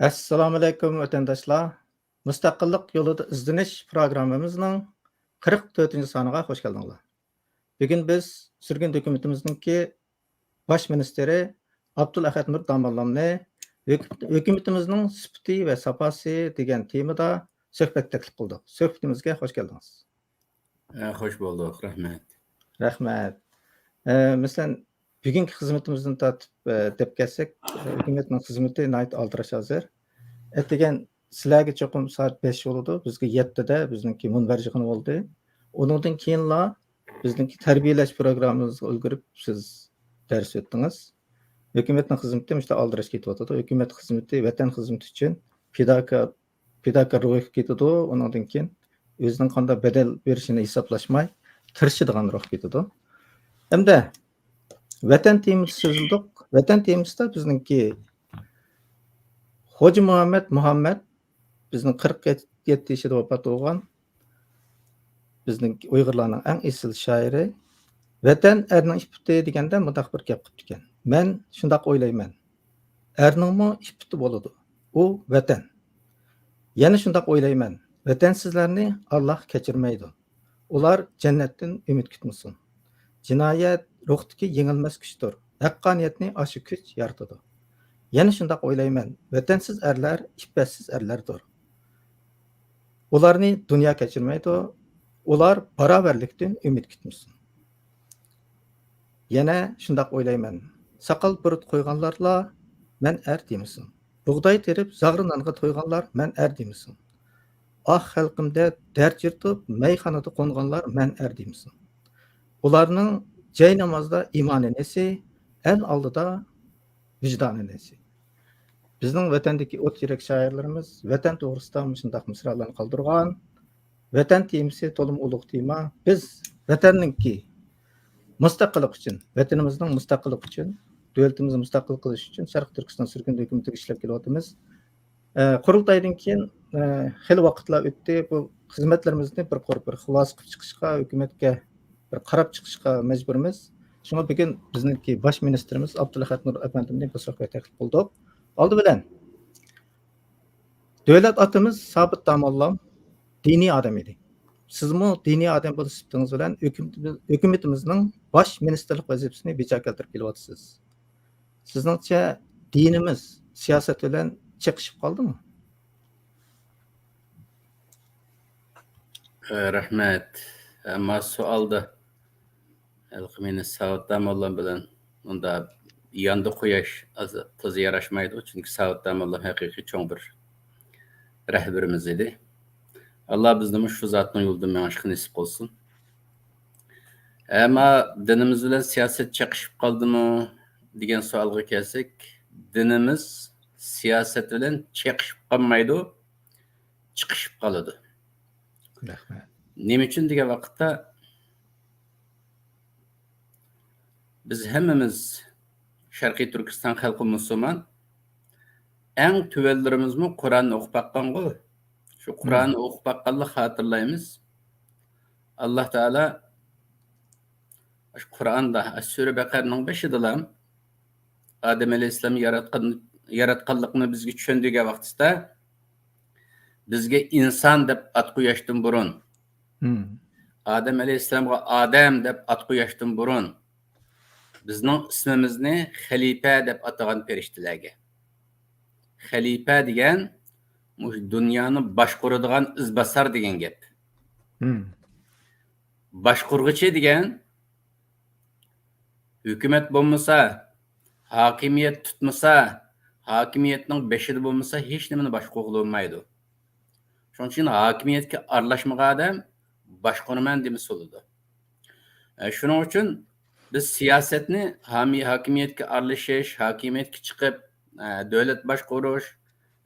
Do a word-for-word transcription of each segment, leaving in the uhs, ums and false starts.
ئەسسالامۇئەلەيكۇم، ۋەتەنداشلار! مۇستەقىللىق يولىدا ئىزدىنىش پروگراممىمىزنىڭ قىرىق تۆتىنچى سانىغا خوش كەلدىڭلار. بۈگۈن بىز سۈرگۈن ھۆكۈمىتىمىزنىڭكى باش مىنىستىرى ئابدۇلئەھەد نۇر داموللامنى ھۆكۈم-، ھۆكۈمىتىمىزنىڭ سۈپىتى ۋە ساپاسى دېگەن تېمىدا سۆھبەت تەكلىپ قىلدۇق. سۆھبىتىمىزگە خوش كەلدىڭىز. ئە، خوش بولدۇق. رەھمەت. رەھمەت. ئە، مەسىلەن، بۈگۈنكى خىزمىتىمىزدىن تارتىپ، ئە، دەپ كەلسەك، ئە، ھۆكۈمەتنىڭ خىزمىتى ناھايىتى ئالدىراش ھازىر. ئەتىگەن سىلەرگە چوقۇم سائەت بەش بولىدۇ، بىزگە يەتتىدە بىزنىڭكى مۇنبەر يىغىنى بولدى. ئۇنىڭدىن كېيىنلا بىزنىڭكى تەربىيەلەش پروگراممىمىزغا ئۈلگۈرۈپ سىز دەرس ئۆتتىڭىز. ھۆكۈمەتنىڭ خىزمىتى مۇشۇنداق ئالدىراش كېتىۋاتىدۇ. ھۆكۈمەت خىزمىتى ۋەتەن خىزمىتى ئۈچۈن پىداكار پىداكار روھى كېتىدۇ. ئۇنىڭدىن كېيىن ئۆزىنىڭ قانداق بەدەل بېرىشىنى ھېسابلاشماي تىرىشىدىغان روھ كېتىدۇ. ھەمدە ۋەتەن تېمىسى سۆزلىدۇق. ۋەتەن تېمىسىدا بىزنىڭكى خوجا مۇھەممەد مۇھەممەد، بىزنىڭ قىرىق يەتتە يېشىدا ۋاپات بولغان، بىزنىڭ ئۇيغۇرلارنىڭ ئەڭ ئېسىل شائىرى. ۋەتەن ئەرنىڭ ئىپپىتى دېگەندە مۇنداق بىر گەپ قىپتىكەن. مەن شۇنداق ئويلايمەن. ئەرنىڭمۇ ئىپپىتى بولىدۇ. ئۇ ۋەتەن. يەنە شۇنداق ئويلايمەن. ۋەتەنسىزلەرنى ئاللاھ كەچۈرمەيدۇ. ئۇلار جەننەتتىن ئۈمىد كۈتمىسۇن. جىنايەت روھتىكى يېڭىلمەس كۈچتۇر. ھەققانىيەتنى ئاشۇ كۈچ يارىتىدۇ. يەنە شۇنداق ئويلايمەن. ۋەتەنسىز ئەرلەر ئىپپەتسىز ئەرلەردۇر. ئۇلارنى دۇنيا كەچۈرمەيدۇ. ئۇلار باراۋەرلىكتىن ئۈمىد كۈتمىسۇن. يەنە شۇنداق ئويلايمەن. ساقال بۇرۇت قويغانلارلا مەن ئەر دېمىسۇن. بۇغداي تېرىپ زاغرا نانغا تويغانلار مەن ئەر دېمىسۇن. ئاھ خەلقىمدە دەرد يىرتىپ مەيخانىدا قونغانلار مەن ئەر دېمىسۇن. ئۇلارنىڭ جاي نامازدا ئىمانى نېسى، ئەل ئالدىدا ۋىجدانى نېسى. بىزنىڭ ۋەتەندىكى ئوت يۈرەك شائىرلىرىمىز ۋەتەن توغرىسىدا مۇشۇنداق مىسرالارنى قالدۇرغان. ۋەتەن تېمىسى تولىمۇ ئۇلۇغ تېما. بىز ۋەتەننىڭكى مۇستەقىللىقى ئۈچۈن، ۋەتىنىمىزنىڭ مۇستەقىللىقى ئۈچۈن، دۆلىتىمىزنى مۇستەقىل قىلىش ئۈچۈن شەرقىي تۈركىستان سۈرگۈن ھۆكۈمىتىگە ئىشلەپ كېلىۋاتىمىز. ئە، قۇرۇلتايدىن كېيىن، ئە، خېلى ۋاقىتلار ئۆتتى. بۇ خىزمەتلىرىمىزنى بىر قۇر بىر خۇلاسە قىلىپ چىقىشقا، ھۆكۈمەتكە بىر قاراپ چىقىشقا مەجبۇرمىز. شۇڭا بۈگۈن بىزنىڭكى باش مىنىستىرىمىز ئابدۇلئەھەت نۇر ئەپەندىمنى بۇ سۆھبەتكە تەكلىپ قىلدۇق. ئالدى بىلەن، دۆلەت ئاتىمىز سابىت داموللام دىنىي ئادەم ئىدى. سىزمۇ دىنىي ئادەم بولۇش سۈپىتىڭىز بىلەن ھۆكۈمىتىمىز-، ھۆكۈمىتىمىزنىڭ باش مىنىستىرلىق ۋەزىپىسىنى بىجا كەلتۈرۈپ كېلىۋاتىسىز. سىزنىڭچە دىنىمىز سىياسەت بىلەن چېقىشىپ قالدىمۇ؟ ئە، رەھمەت. ئەمما سوئالدا ھېلىقى مېنى ساۋۇت داموللام بىلەن ئۇندا ياندا قۇياش ئاز-، تازا ياراشمايدۇ. چۈنكى ساۋۇت داموللام ھەقىقىي چوڭ بىر رەھبىرىمىز ئىدى. ئاللا بىزنىمۇ شۇ زاتنىڭ يولىدا مېڭىشقا نېسىپ قىلسۇن. ئەمما دىنىمىز بىلەن سىياسەت چېقىشىپ قالدىمۇ دېگەن سوئالغا كەلسەك، دىنىمىز سىياسەت بىلەن چېقىشىپ قالمايدۇ، چىقىشىپ قالىدۇ. رەھمەت. نېمە ئۈچۈن دېگەن ۋاقىتتا، بىز ھەممىمىز شەرقىي تۈركىستان خەلقى مۇسۇلمان، ئەڭ تۆۋەنلىرىمىزمۇ قۇرئاننى ئوقۇپ باققانغۇ. شۇ قۇرئاننى ئوقۇپ باققانلىق خاتىرىلايمىز. ئاللا تائالا شۇ قۇرئاندا، سۈرە بەقەرىنىڭ بېشىدىلا ئادەم ئەلەيھىسسالام ياراتقان، ياراتقانلىقىنى بىزگە چۈشەندۈرگەن ۋاقتىسىدا، بىزگە ئىنسان دەپ ئات قويۇشتىن بۇرۇن، مم. ئادەم ئەلەيھىسسالامغا ئادەم دەپ ئات قويۇشتىن بۇرۇن، بىزنىڭ ئىسمىمىزنى خەلىپە دەپ ئاتىغان پەرىشتىلەرگە. خەلىپە دېگەن مۇشۇ دۇنيانى باشقۇرىدىغان ئىزباسار دېگەن گەپ. مم. باشقۇرغۇچى دېگەن ھۆكۈمەت بولمىسا، ھاكىمىيەت تۇتمىسا، ھاكىمىيەتنىڭ بېشىدا بولمىسا، ھېچ نېمىنى باشقۇرغىلى بولمايدۇ. شۇنىڭ ئۈچۈن ھاكىمىيەتكە ئارىلاشمىغان ئادەم باشقۇرىمەن دېمىسە بولىدۇ. ئە، شۇنىڭ ئۈچۈن بىز سىياسەتنى ھامىي-، ھاكىمىيەتكە ئارىلىشىش، ھاكىمىيەتكە چىقىپ، ئە، دۆلەت باشقۇرۇش،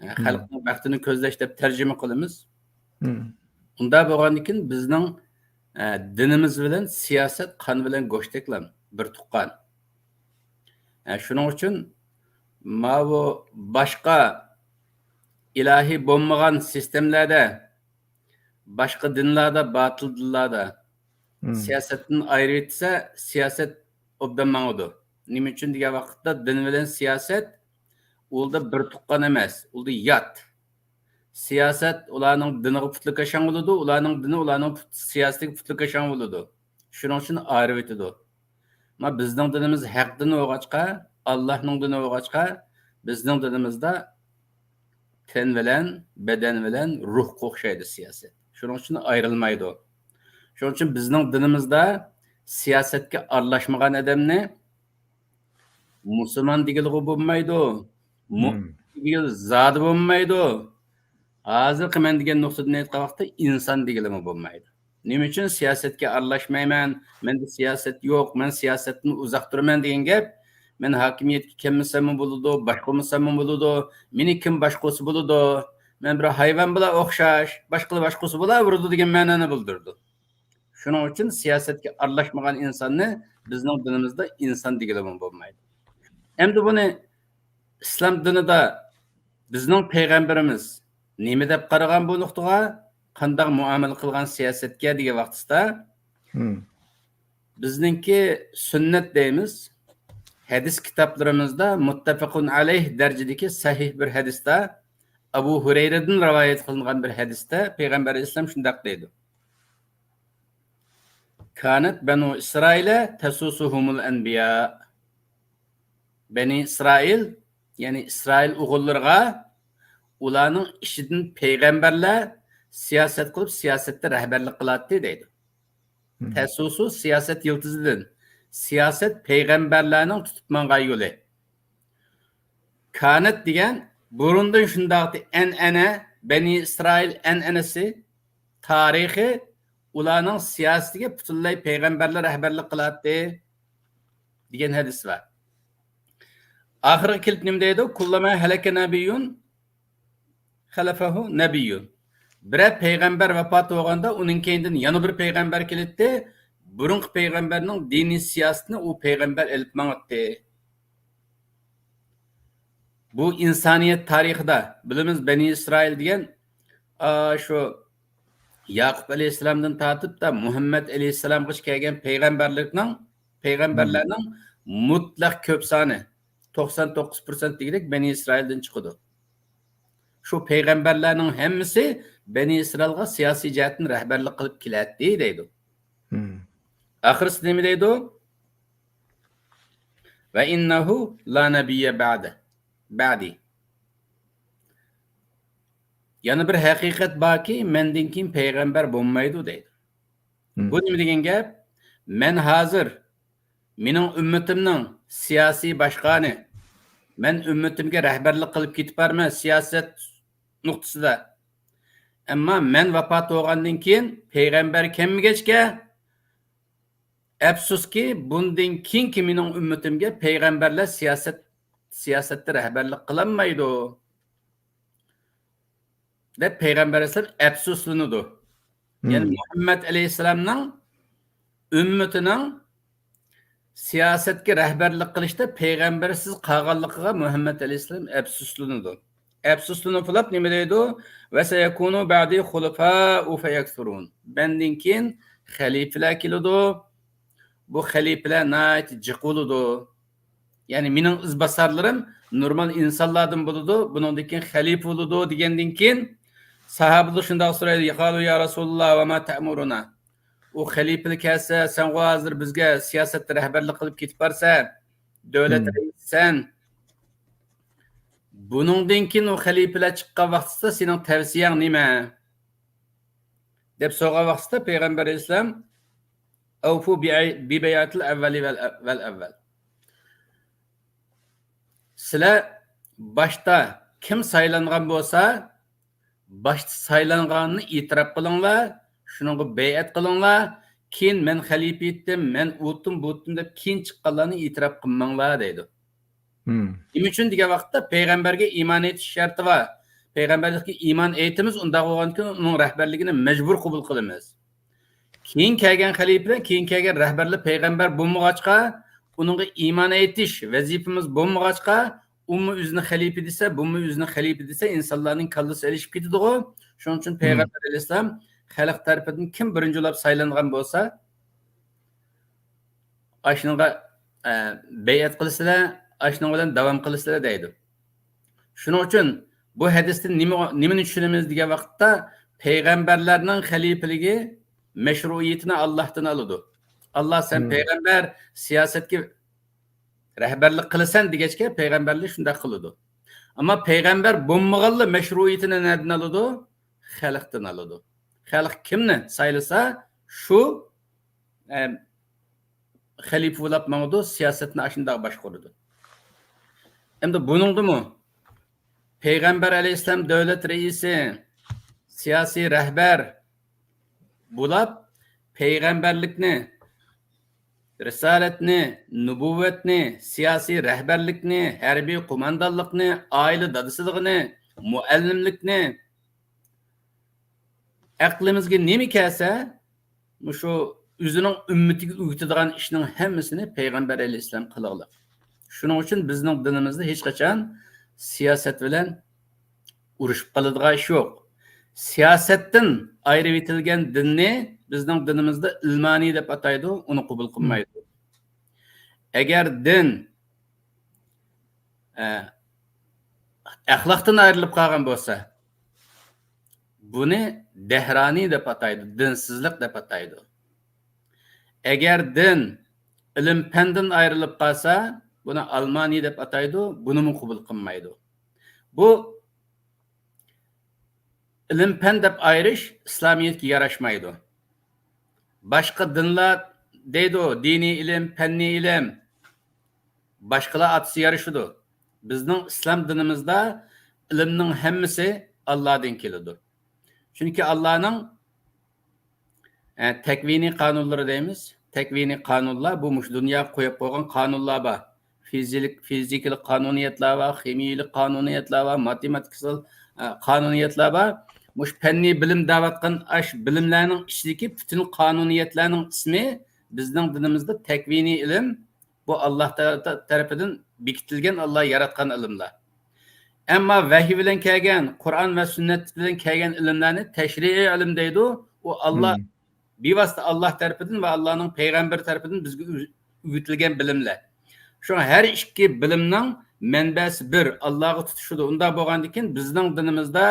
ئە، مم. خەلقنىڭ بەختىنى كۆزلەش دەپ تەرجىمە قىلىمىز. مم. ئۇنداق بولغاندىكىن بىزنىڭ، ئە، دىنىمىز بىلەن سىياسەت قان بىلەن گۆشتەكلا بىر تۇغقان. ئە، شۇنىڭ ئۈچۈن ماۋۇ باشقا ئىلاھىي بولمىغان سىستېمىلاردا، باشقا دىنلاردا، باتىل دىنلاردا مم. سىياسەتتىن ئايرىۋېتسە، سىياسەت ئوبدان ماڭىدۇ. نېمە ئۈچۈن دېگەن ۋاقىتتا، دىن بىلەن سىياسەت ئۇلدا بىر تۇغقان ئەمەس، ئۇلدا يات. سىياسەت ئۇلارنىڭ دىنىغا پۇتلىكاشاڭ بولىدۇ، ئۇلارنىڭ دىنى ئۇلارنىڭ پۇت-، سىياسىتىگە پۇتلىكاشاڭ بولىدۇ. شۇنىڭ ئۈچۈن ئايرىۋېتىدۇ. ما بىزنىڭ دىنىمىز ھەق دىنى بولغاچقا، ئاللاھنىڭ دىنى بولغاچقا، بىزنىڭ دىنىمىزدا تەن بىلەن، بەدەن بىلەن روھقا ئوخشايدۇ سىياسەت. شۇنىڭ ئۈچۈن ئايرىلمايدۇ. شۇنىڭ ئۈچۈن بىزنىڭ دىنىمىزدا سىياسەتكە ئارىلاشمىغان ئادەمنى مۇسۇلمان دېگىلىغۇ بولمايدۇ. مۇ-، مم. دېگىلى زادى بولمايدۇ. ھازىرقى مەن دېگەن نۇقتىدىن ئېيتقان ۋاقىتتا ئىنسان دېگىلىمۇ بولمايدۇ. نېمە ئۈچۈن سىياسەتكە ئارىلاشمايمەن؟ مەندە سىياسەت يوق، مەن سىياسەتتىن ئۇزاق تۇرىمەن دېگەن گەپ. مەن ھاكىمىيەتكە كەلمىسەممۇ بولىدۇ، باشقۇرمىساممۇ بولىدۇ. مېنى كىم باشقۇرسا بولىدۇ. مەن بىر ھايۋان بىلەن ئوخشاش، باشقىلار باشقۇرسا بولاۋېرىدۇ دېگەن مەنىنى بىلدۈرىدۇ. شۇنىڭ ئۈچۈن سىياسەتكە ئارىلاشمىغان ئىنساننى بىزنىڭ دىنىمىزدا ئىنسان دېگىلىمۇ بولمايدۇ. ئەمدى بۇنى ئىسلام دىنىدا بىزنىڭ پەيغەمبىرىمىز نېمە دەپ قارىغان بۇ نۇقتىغا، قانداق مۇئامىلە قىلغان سىياسەتكە دېگەن ۋاقتىسىدا، مم. بىزنىڭكى سۈننەت دەيمىز، ھەدىس كىتابلىرىمىزدا مۇتتەپەقۇن ئەلەيھ دەرىجىدىكى سەھىھ بىر ھەدىستە، ئەبۇ ھۇرەيرىدىن رىۋايەت قىلىنغان بىر ھەدىستە پەيغەمبەر ئەلەيھىسسالام شۇنداق دەيدۇ: كانەت بەنۇ ئىسرائىلە تەسۇسۇھۇمۇل ئەنبىيا. بەنى ئىسرائىل، يەنى ئىسرائىل ئوغۇللىرىغا ئۇلارنىڭ ئىچىدىن پەيغەمبەرلەر سىياسەت قىلىپ، سىياسەتتە رەھبەرلىك قىلاتتى دەيدۇ. مم. تەسۇسۇ سىياسەت يىلتىزىدىن، سىياسەت پەيغەمبەرلەرنىڭ تۇتۇپ ماڭغان يولى. كانەت دېگەن بۇرۇندىن شۇنداقتى ئەنئەنە، بەنى ئىسرائىل ئەنئەنىسى، تارىخى، ئۇلارنىڭ سىياسىتىگە پۈتۈنلەي پەيغەمبەرلەر رەھبەرلىك قىلاتتى دېگەن ھەدىس بار. ئاخىرىغا كېلىپ نېمە دەيدۇ؟ كۇللەما ھەلەكە نەبىييۇن خەلەفەھۇ نەبىييۇن. بىرەر پەيغەمبەر ۋاپات بولغاندا، ئۇنىڭ كەينىدىن يەنە بىر پەيغەمبەر كېلەتتى. بۇرۇنقى پەيغەمبەرنىڭ دىنىي سىياسىتىنى ئۇ پەيغەمبەر ئېلىپ ماڭاتتى. بۇ ئىنسانىيەت تارىخىدا بىلىمىز، بەنى ئىسرائىل دېگەن، ئا، شۇ ياقۇپ ئەلەيھىسسالامدىن تارتىپ تا مۇھەممەد ئەلەيھىسسالامغىچە كەلگەن پەيغەمبەرلىكنىڭ، پەيغەمبەرلەرنىڭ مۇتلەق كۆپ سانى، توقسان توققۇز پىرسەنت دېگۈدەك بەنى ئىسرائىلدىن چىقىدۇ. شۇ پەيغەمبەرلەرنىڭ ھەممىسى بەنى ئىسرائىلغا سىياسىي جەھەتتىن رەھبەرلىك قىلىپ كېلەتتى دەيدۇ. مم. ئاخىرسىدا نېمە دەيدۇ؟ ۋە ئىننەھۇ لا نەبىييە بەدى، بەدى. يەنە بىر ھەقىقەت باركى، مەندىن كېيىن پەيغەمبەر بولمايدۇ دەيدۇ. مم. بۇ نېمە دېگەن گەپ؟ مەن ھازىر مېنىڭ ئۈممىتىمنىڭ سىياسىي باشقانى، مەن ئۈممىتىمگە رەھبەرلىك قىلىپ كېتىپ بارىمەن سىياسەت نۇقتىسىدا. ئەمما مەن ۋاپات بولغاندىن كېيىن پەيغەمبەر كەلمىگەچكە، ئەپسۇسكى، بۇندىن كېيىنكى مېنىڭ ئۈممىتىمگە پەيغەمبەرلەر سىياسەت، سىياسەتتە رەھبەرلىك قىلالمايدۇ، دەپ پەيغەمبەر ئەلەيھىسسالام ئەپسۇسلىنىدۇ. يەنى مم. مۇھەممەد ئەلەيھىسسالامنىڭ ئۈممىتىنىڭ سىياسەتكە رەھبەرلىك قىلىشتا پەيغەمبەرسىز قالغانلىقىغا مۇھەممەد ئەلەيھىسسالام ئەپسۇسلىنىدۇ. ئەپسۇسلىنىپ بولۇپ نېمە دەيدۇ؟ ۋە سەيەكۇنۇ بەدى خۇلەفەئۇ فەيەكسۇرۇن. مەندىن كېيىن خەلىپىلەر كېلىدۇ. بۇ خەلىپىلەر ناھايىتى جىق بولىدۇ. يەنى مېنىڭ ئىزباسارلىرىم نورمال ئىنسانلاردىن بولىدۇ، بۇنىڭدىن كېيىن خەلىپە بولىدۇ دېگەندىن كېيىن، ساھابىلەر شۇنداق سورايدۇ: يا رەسۇلاللا، ۋە ما تەمۇرۇنا؟ ئۇ خەلىپىلەر كەلسە، سەنغۇ ھازىر بىزگە سىياسەتتە رەھبەرلىك قىلىپ كېتىپ بارسەن، دۆلەت مم. رەئىسىسەن. بۇنىڭدىن كېيىن ئۇ خەلىپىلەر چىققان ۋاقتىسىدا سېنىڭ تەۋسىيەڭ نېمە؟ دەپ سورىغان ۋاقتىسىدا پەيغەمبەر ئەلەيھىسسالام، ئەۋفۇ بىئەي-، بىبەيئەتىل ئەۋۋەلى ۋەل، ۋەل ئەۋۋەل. سىلەر باشتا كىم سايلانغان بولسا، باشتا سايلانغاننى ئېتىراپ قىلىڭلار، شۇنىڭغا بەيئەت قىلىڭلار، كېيىن مەن خەلىپە ئېيتتىم، مەن ئۇتتۇم، بۇتتۇم دەپ كېيىن چىققانلارنى ئېتىراپ قىلماڭلار دەيدۇ. مم. نېمە ئۈچۈن دېگەن ۋاقىتتا پەيغەمبەرگە ئىمان ئېيتىش شەرتى بار. پەيغەمبەرلىككە ئىمان ئېيتىمىز، ئۇنداق بولغاندىكىن ئۇنىڭ رەھبەرلىكىنى مەجبۇر قوبۇل قىلىمىز. كېيىن كەلگەن خەلىپىلەر، كېيىن كەلگەن رەھبەرلەر پەيغەمبەر بولمىغاچقا، ئۇنىڭغا ئىمان ئېيتىش ۋەزىپىمىز بولمىغاچقا، ئۇمۇ ئۆزىنى خەلىپە دېسە، بۇمۇ ئۆزىنى خەلىپە دېسە، ئىنسانلارنىڭ كاللىسى ئېلىشىپ كېتىدىغۇ. شۇنىڭ ئۈچۈن مم. پەيغەمبەر ئەلەيھىسسالام خەلق تەرىپىدىن كىم بىرىنچى بولۇپ سايلانغان بولسا، ئاشۇنىڭغا، ئە، بەيئەت قىلىسىلەر، ئاشۇنىڭ بىلەن داۋام قىلىسىلەر دەيدۇ. شۇنىڭ ئۈچۈن بۇ ھەدىستىن نېمە، نېمىنى چۈشىنىمىز دېگەن ۋاقىتتا، پەيغەمبەرلەرنىڭ خەلىپىلىكى مەشرۇئىيىتىنى ئاللاھتىن ئالىدۇ. ئاللا، سەن پەيغەمبەر، سىياسەتكە رەھبەرلىك قىلىسەن دېگەچكە، پەيغەمبەرلەر شۇنداق قىلىدۇ. ئەمما پەيغەمبەر بولمىغانلا مەشرۇئىيىتىنى نەدىن ئالىدۇ؟ خەلقتىن ئالىدۇ. خەلق كىمنى سايلىسا، شۇ، ئە، خەلىپە بولاپ ماڭىدۇ، سىياسەتنى ئاشۇنداق باشقۇرىدۇ. ئەمدى بۇنىڭدىمۇ پەيغەمبەر ئەلەيھىسسالام دۆلەت رەئىسى، سىياسىي رەھبەر بولاپ، پەيغەمبەرلىكنى، رىسالەتنى، نۇبۇۋۋەتنى، سىياسىي رەھبەرلىكنى، ھەربىي قوماندانلىقنى، ئائىلە دادىسىلىقىنى، مۇئەللىملىكنى، ئەقلىمىزگە نېمە كەلسە، مۇشۇ ئۆزىنىڭ ئۈممىتىگە ئۆگىتىدىغان ئىشنىڭ ھەممىسىنى پەيغەمبەر ئەلەيھىسسالام قىلغۇلۇق. شۇنىڭ ئۈچۈن بىزنىڭ دىنىمىزدا ھېچقاچان سىياسەت بىلەن ئۇرۇشۇپ قالىدىغان ئىش يوق. سىياسەتتىن ئايرىۋېتىلگەن دىننى بىزنىڭ دىنىمىزدا ئىلمانىي دەپ ئاتايدۇ، ئۇنى قوبۇل قىلمايدۇ. ئەگەر دىن، ئە، ئەخلاقتىن ئايرىلىپ قالغان بولسا، بۇنى دەھرانىي دەپ ئاتايدۇ، دىنسىزلىق دەپ ئاتايدۇ. ئەگەر دىن ئىلىم-پەندىن ئايرىلىپ قالسا، بۇنى ئالمانىي دەپ ئاتايدۇ، بۇنىمۇ قوبۇل قىلمايدۇ. بۇ ئىلىم-پەن دەپ ئايرىش ئىسلامىيەتكە ياراشمايدۇ. باشقا دىنلار دەيدۇ، دىنىي ئىلىم، پەننىي ئىلىم، باشقىلار ئاتىسى يارىشىدۇ. بىزنىڭ ئىسلام دىنىمىزدا ئىلىمنىڭ ھەممىسى ئاللادىن كېلىدۇ. چۈنكى ئاللانىڭ، ئە، تەكۋىنىي قانۇنلىرى دەيمىز. تەكۋىنىي قانۇنلار، بۇ مۇشۇ دۇنياغا قويۇپ قويغان قانۇنلار بار. فىزىك-، فىزىكىلىق قانۇنىيەتلەر بار، خىمىيىلىق قانۇنىيەتلەر بار، ماتېماتىكىسال، ئە، قانۇنىيەتلەر بار. مۇشۇ پەننىي بىلىم دەۋاتقان ئاش بىلىملەرنىڭ ئىچىدىكى پۈتۈن قانۇنىيەتلەرنىڭ ئىسمى بىزنىڭ دىنىمىزدا تەكۋىنىي ئىلىم، بۇ ئاللا تە-، تە-، تەرىپىدىن بېكىتىلگەن، ئاللا ياراتقان ئىلىملار. ئەمما ۋەھىي بىلەن كەلگەن، قۇرئان ۋە سۈننەت بىلەن كەلگەن ئىلىملەرنى تەشرىئىي ئىلىم دەيدۇ. ئۇ ئاللا، بىۋاسىتە ئاللا تەرىپىدىن ۋە ئاللانىڭ پەيغەمبىرى تەرىپىدىن بىزگە ئۆ-، ئۆگىتىلگەن بىلىملەر. شۇڭا ھەر ئىككى بىلىمنىڭ مەنبەسى بىر، ئاللاغا تۇتىشىدۇ. ئۇنداق بولغاندىكىن بىزنىڭ دىنىمىزدا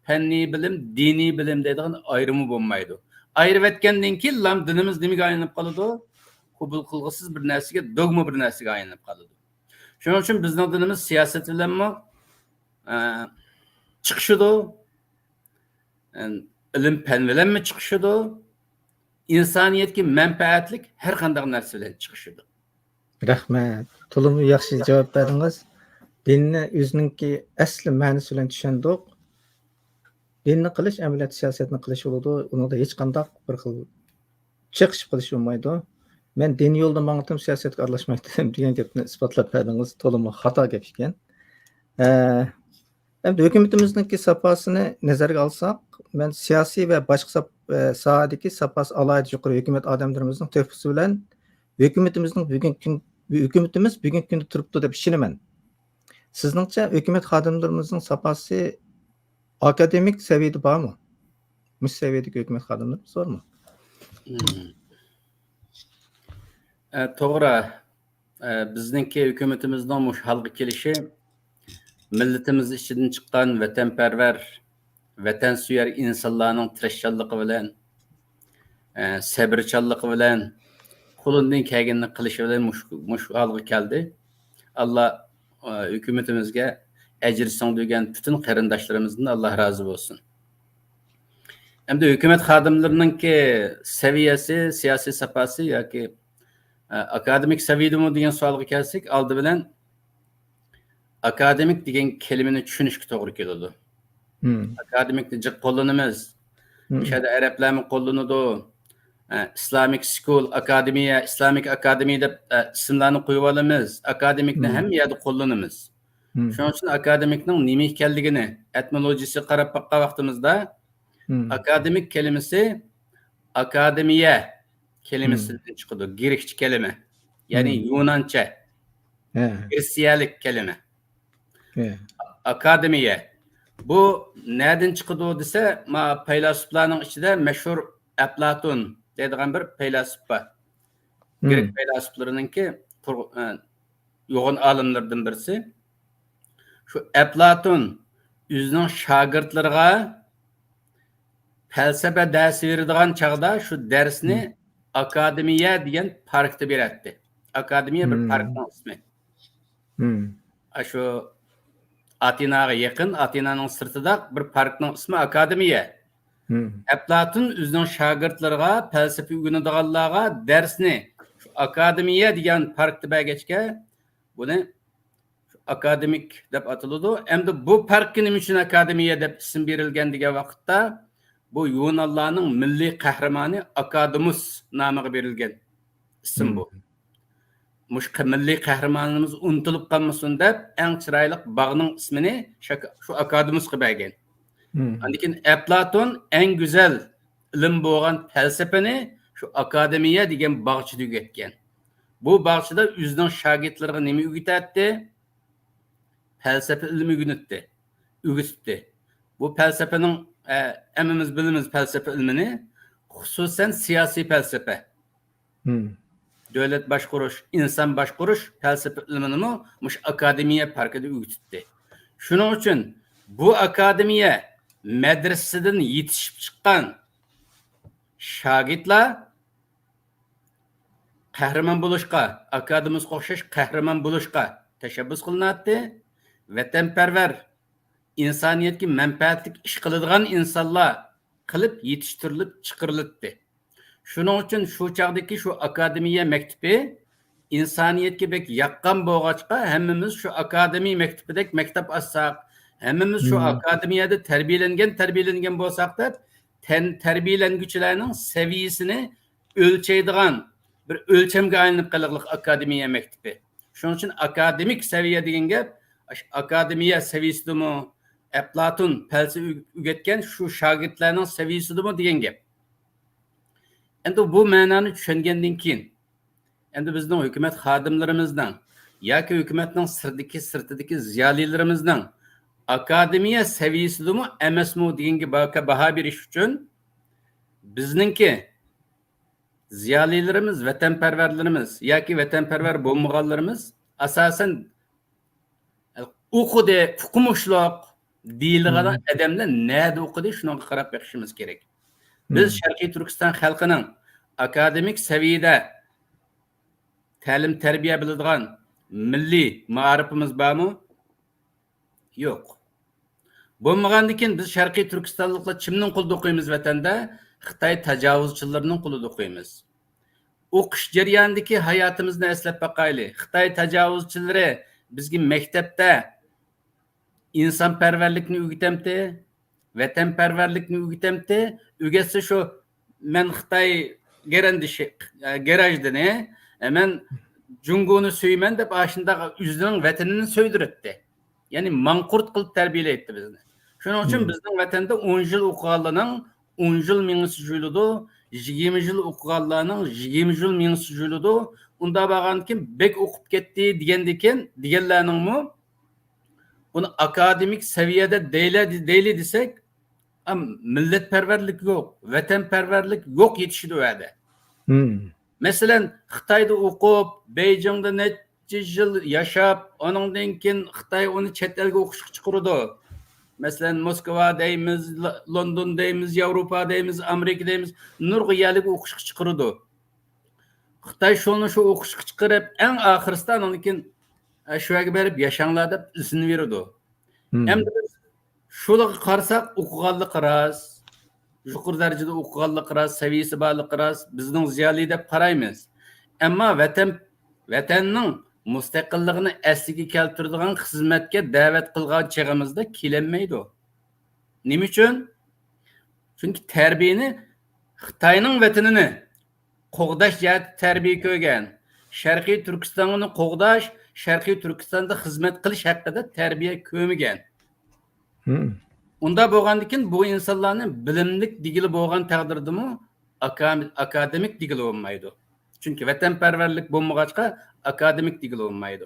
پەننىي بىلىم، دىنىي بىلىم دەيدىغان ئايرىمى بولمايدۇ. ئايرىۋەتكەندىن كېيىنلا دىنىمىز نېمىگە ئايلىنىپ قالىدۇ؟ قوبۇل قىلغۇسىز بىر نەرسىگە، دوگما بىر نەرسىگە ئايلىنىپ قالىدۇ. شۇنىڭ ئۈچۈن بىزنىڭ دىنىمىز سىياسەت بىلەنمۇ، ئە، چىقىشىدۇ، ئە، ئىلىم پەن بىلەنمۇ چىقىشىدۇ، ئىنسانىيەتكە مەنپەئەتلىك ھەر قانداق نەرسە بىلەن چىقىشىدۇ. رەھمەت. تولىمۇ ياخشى جاۋاب بەردىڭىز. دىننى ئۆزىنىڭكى ئەسلى مەنىسى بىلەن چۈشەندۇق. دىننى قىلىش ئەمەلىيەتتە سىياسەتنى قىلىش بولىدۇ. ئۇنىڭدا ھېچقانداق بىر خىل چېقىشىپ قېلىش بولمايدۇ. مەن دىن يولىدا ماڭاتتىم، سىياسەتكە ئارىلاشمايتتىم دېگەن گەپنى ئىسپاتلاپ بەردىڭىز. تولىمۇ خاتا گەپ ئىكەن. ئە، ئەمدى ھۆكۈمىتىمىزنىڭكى ساپاسىنى نەزەرگە ئالساق، مەن سىياسىي ۋە باشقا ساپ-، ئە، ساھەدىكى ساپاسى ئالاھىدە يۇقىرى ھۆكۈمەت ئادەملىرىمىزنىڭ تۆھپىسى بىلەن ھۆكۈمىتىمىزنىڭ بۈگۈنكى كۈن، ھۆكۈمىتىمىز بۈگۈنكى كۈندە تۇرۇپتۇ دەپ ئىشىنىمەن. سىزنىڭچە، ھۆكۈمەت خادىملىرىمىزنىڭ ساپاسى ئاكادېمىك سەۋىيەدە بارمۇ؟ مۇشۇ سەۋىيەدىكى ھۆكۈمەت خادىملىرىمىز بارمۇ؟ مم. ئە، توغرا. ئە، بىزنىڭكى ھۆكۈمىتىمىزنىڭ مۇشۇ ھالغا كېلىشى مىللىتىمىز ئىچىدىن چىققان ۋەتەنپەرۋەر، ۋەتەنسۆيەر ئىنسانلارنىڭ تىرىشچانلىقى بىلەن، ئە، سەۋرچانلىقى بىلەن، قولىدىن كەلگىنىنى قىلىشى بىلەن مۇشۇ، مۇشۇ ھالغا كەلدى. ئاللا، ئە، ھۆكۈمىتىمىزگە ئەجرى سىڭدۈرگەن پۈتۈن قېرىنداشلىرىمىزدىن ئاللا رازى بولسۇن. ئەمدى ھۆكۈمەت خادىملىرىنىڭكى سەۋىيەسى، سىياسىي ساپاسى ياكى، ئە، ئاكادېمىك سەۋىيەدىمۇ دېگەن سوئالغا كەلسەك، ئالدى بىلەن ئاكادېمىك دېگەن كەلىمىنى چۈشىنىشكە توغرا كېلىدۇ. مم. ئاكادېمىكنى جىق قوللىنىمىز. مم. مىشەدە ئەرەبلەرمۇ قوللىنىدۇ. ئە، ئىسلامىك سكۇل، ئاكادېمىيە، ئىسلامىك ئاكادېمىيە دەپ، ئە، ئىسىملارنى قويۇۋالىمىز. ئاكادېمىكنى مم. ھەممە يەردە قوللىنىمىز. مم. شۇنىڭ ئۈچۈن ئاكادېمىكنىڭ نېمە ئىكەنلىكىنى، ئېتىمولوگىيىسىگە قاراپ باققان ۋاقتىمىزدا، مم. ئاكادېمىك كەلىمىسى ئاكادېمىيە مم. كەلىمىسىدىن چىقىدۇ، گرېكچە كەلىمە. يەنى مم. يۇنانچە، ھە. گرېتسىيەلىك كەلىمە. ھە. ئاكادېمىيە. بۇ نەدىن چىقىدۇ دېسە، ما، پەيلاسوپلارنىڭ ئىچىدە مەشھۇر ئەپلاتون دەيدىغان بىر پەيلاسوپ بار. مم. گرېك پەيلاسوپلىرىنىڭكى قۇر-، ئە، يوغان ئالىملىرىدىن بىرسى. شۇ ئەپلاتون ئۆزىنىڭ شاگىرتلىرىغا پەلسەپە دەرسى بېرىدىغان چاغدا شۇ دەرسنى ئاكادېمىيە دېگەن پاركتا بېرەتتى. ئاكادېمىيە بىر پاركنىڭ ئىسمى. ئاشۇ ئاتېناغا يېقىن، ئاتېنانىڭ سىرتىدا بىر پاركنىڭ ئىسمى ئاكادېمىيە. ئەپلاتون ئۆزىنىڭ شاگىرتلىرىغا، پەلسەپە ئۆگىنىدىغانلارغا دەرسنى شۇ ئاكادېمىيە دېگەن پاركتا بەرگەچكە، بۇنى ئاكادېمىك دەپ ئاتىلىدۇ. ئەمدى بۇ پاركقا نېمە ئۈچۈن ئاكادېمىيە دەپ ئىسىم بېرىلگەن دېگەن ۋاقىتتا، بۇ يۇنانلارنىڭ مىللىي قەھرىمانى ئاكادېمۇس نامىغا بېرىلگەن ئىسىم بۇ. مۇشۇ قە-، مىللىي قەھرىمانىمىز ئۇنتۇلۇپ قالمىسۇن دەپ، ئەڭ چىرايلىق باغنىڭ ئىسمىنى شاكا-، شۇ ئاكادېمۇسقا بەرگەن. ئاندىن كېيىن ئەپلاتون ئەڭ گۈزەل ئىلىم بولغان پەلسەپىنى شۇ ئاكادېمىيە دېگەن باغچىدا ئۆگەتكەن. بۇ باغچىدا ئۆزىنىڭ شاگىرتلىرىغا نېمە ئۆگىتەتتى؟ پەلسەپە ئىلمى ئۆگىنىتتى، ئۆگىتىتتى. بۇ پەلسەپىنىڭ، ئە، ھەممىمىز بىلىمىز پەلسەپە ئىلمىنى، خۇسۇسەن سىياسىي پەلسەپە. دۆلەت باشقۇرۇش، ئىنسان باشقۇرۇش پەلسەپە ئىلمىنىمۇ مۇشۇ ئاكادېمىيە پاركىدا ئۆگىتىتتى. شۇنىڭ ئۈچۈن بۇ ئاكادېمىيە مەدرىسىدىن يېتىشىپ چىققان شاگىرتلار قەھرىمان بولۇشقا، ئاكادېمىسقا ئوخشاش قەھرىمان بولۇشقا تەشەببۇس قىلىناتتى. ۋەتەنپەرۋەر، ئىنسانىيەتكە مەنپەئەتلىك ئىش قىلىدىغان ئىنسانلار قىلىپ يېتىشتۈرۈلۈپ چىقىرىلاتتى. شۇنىڭ ئۈچۈن شۇ چاغدىكى شۇ ئاكادېمىيە مەكتىپى ئىنسانىيەتكە بەك ياققان بولغاچقا، ھەممىمىز شۇ ئاكادېمىيە مەكتىپىدەك مەكتەپ ئاچساق، ھەممىمىز شۇ ئاكادېمىيەدە تەربىيەلەنگەن، تەربىيەلەنگەن بولساق دەپ، تەن-، تەربىيەلەنگۈچىلەرنىڭ سەۋىيەسىنى ئۆلچەيدىغان بىر ئۆلچەمگە ئايلىنىپ قېلىقلىق ئاكادېمىيە مەكتىپى. شۇنىڭ ئۈچۈن ئاكادېمىك سەۋىيە دېگەن گەپ، ئاشۇ ئاكادېمىيە سەۋىيەسىدىمۇ، ئەپلاتون پەلسەپە ئۆگەتكەن شۇ شاگىرتلارنىڭ سەۋىيەسىدىمۇ دېگەن گەپ. ئەمدى بۇ مەنانى چۈشەنگەندىن كېيىن، ئەمدى بىزنىڭ ھۆكۈمەت خادىملىرىمىزنىڭ ياكى ھۆكۈمەتنىڭ سىرتىدىكى، سىرتىدىكى زىيالىيلىرىمىزنىڭ ئاكادېمىيە سەۋىيەسىدىمۇ ئەمەسمۇ دېگەنگە باكا-، باھا بېرىش ئۈچۈن بىزنىڭكى زىيالىيلىرىمىز، ۋەتەنپەرۋەرلىرىمىز ياكى ۋەتەنپەرۋەر بولمىغانلىرىمىز ئاساسەن ئوقۇدى، ئوقۇمۇشلۇق دېيىلىدىغان ئادەملەر نەدە ئوقۇدى، شۇنىڭغا قاراپ بېقىشىمىز كېرەك. بىز شەرقىي تۈركىستان خەلقىنىڭ ئاكادېمىك سەۋىيەدە تەلىم-تەربىيە بىلىدىغان مىللىي مائارىپىمىز بارمۇ؟ يوق. بولمىغاندىكىن بىز شەرقىي تۈركىستانلىقلار كىمنىڭ قولىدا ئوقۇيمىز ۋەتەندە؟ خىتاي تاجاۋۇزچىلىرىنىڭ قولىدا ئوقۇيمىز. ئوقۇش جەريانىدىكى ھاياتىمىزنى ئەسلەپ باقايلى. خىتاي تاجاۋۇزچىلىرى بىزگە مەكتەپتە ئىنسانپەرۋەرلىكنى ئۆگىتەمتى، ۋەتەنپەرۋەرلىكنى ئۆگىتەمتى. ئۆگەتسە شۇ مەن خىتاي گېرەندىشى، گېراژدىنى، مەن جۇڭگونى سۆيىمەن دەپ ئاشۇنداق ئۆزىنىڭ ۋەتىنىنى سۆيدۈرەتتى. يەنى ماڭقۇرت قىلىپ تەربىيەلەيتتى بىزنى. شۇنىڭ ئۈچۈن بىزنىڭ ۋەتەندە ئون يىل ئوقۇغانلارنىڭ ئون يىل مېڭىسى جۇيۇلىدۇ، يىگىرمە يىل ئوقۇغانلارنىڭ يىگىرمە يىل مېڭىسى جۇيۇلىدۇ. ئۇنداق بولغاندىكىن بەك ئوقۇپ كەتتى دېگەندىكىن، دېگەنلەرنىڭمۇ بۇنى ئاكادېمىك سەۋىيەدە دەيلى، دەيلى دېسەك، ئا، مىللەتپەرۋەرلىك يوق، ۋەتەنپەرۋەرلىك يوق يېتىشىدۇ ئۇ يەردە. مەسىلەن، خىتايدا ئوقۇپ، بېيجىڭدا نەچچە يىل ياشاپ، ئۇنىڭدىن كېيىن خىتاي ئۇنى چەت ئەلگە ئوقۇشقا چىقىرىدۇ. مەسىلەن، موسكۋا دەيمىز، ل-، لوندون دەيمىز، ياۋروپا دەيمىز، ئامېرىكا دەيمىز، نۇرغۇن يەرلەرگە ئوقۇشقا چىقىرىدۇ. خىتاي شۇنى شۇ ئوقۇشقا چىقىرىپ، ئەڭ ئاخىرسىدا ئاندىن كېيىن، «ئە، شۇ يەرگە بېرىپ ياشاڭلار» دەپ ئىزىنىۋېرىدۇ. ئەمدى بىز شۇلارغا قارىساق، ئوقۇغانلىقى راست، يۇقىرى دەرىجىدە ئوقۇغانلىقى راست، سەۋىيەسى بارلىقى راست، بىزنىڭ زىيالىي دەپ قارايمىز. ئەمما ۋەتەن، ۋەتەننىڭ مۇستەقىللىقىنى ئەسلىگە كەلتۈرىدىغان خىزمەتكە دەۋەت قىلغان چېغىمىزدا كېلەلمەيدۇ. نېمە ئۈچۈن؟ چۈنكى تەربىيەنى خىتاينىڭ ۋەتىنىنى قوغداش جەھەتتە تەربىيە كۆرگەن، شەرقىي تۈركىستاننى قوغداش، شەرقىي تۈركىستاندا خىزمەت قىلىش ھەققىدە تەربىيە كۆرمىگەن. ئۇنداق بولغاندىكىن، بۇ ئىنسانلارنى بىلىملىك دېگىلى بولغان تەقدىردىمۇ، ئاكا-، ئاكادېمىك دېگىلى بولمايدۇ. چۈنكى ۋەتەنپەرۋەرلىك بولمىغاچقا، ئاكادېمىك دېگىلى بولمايدۇ.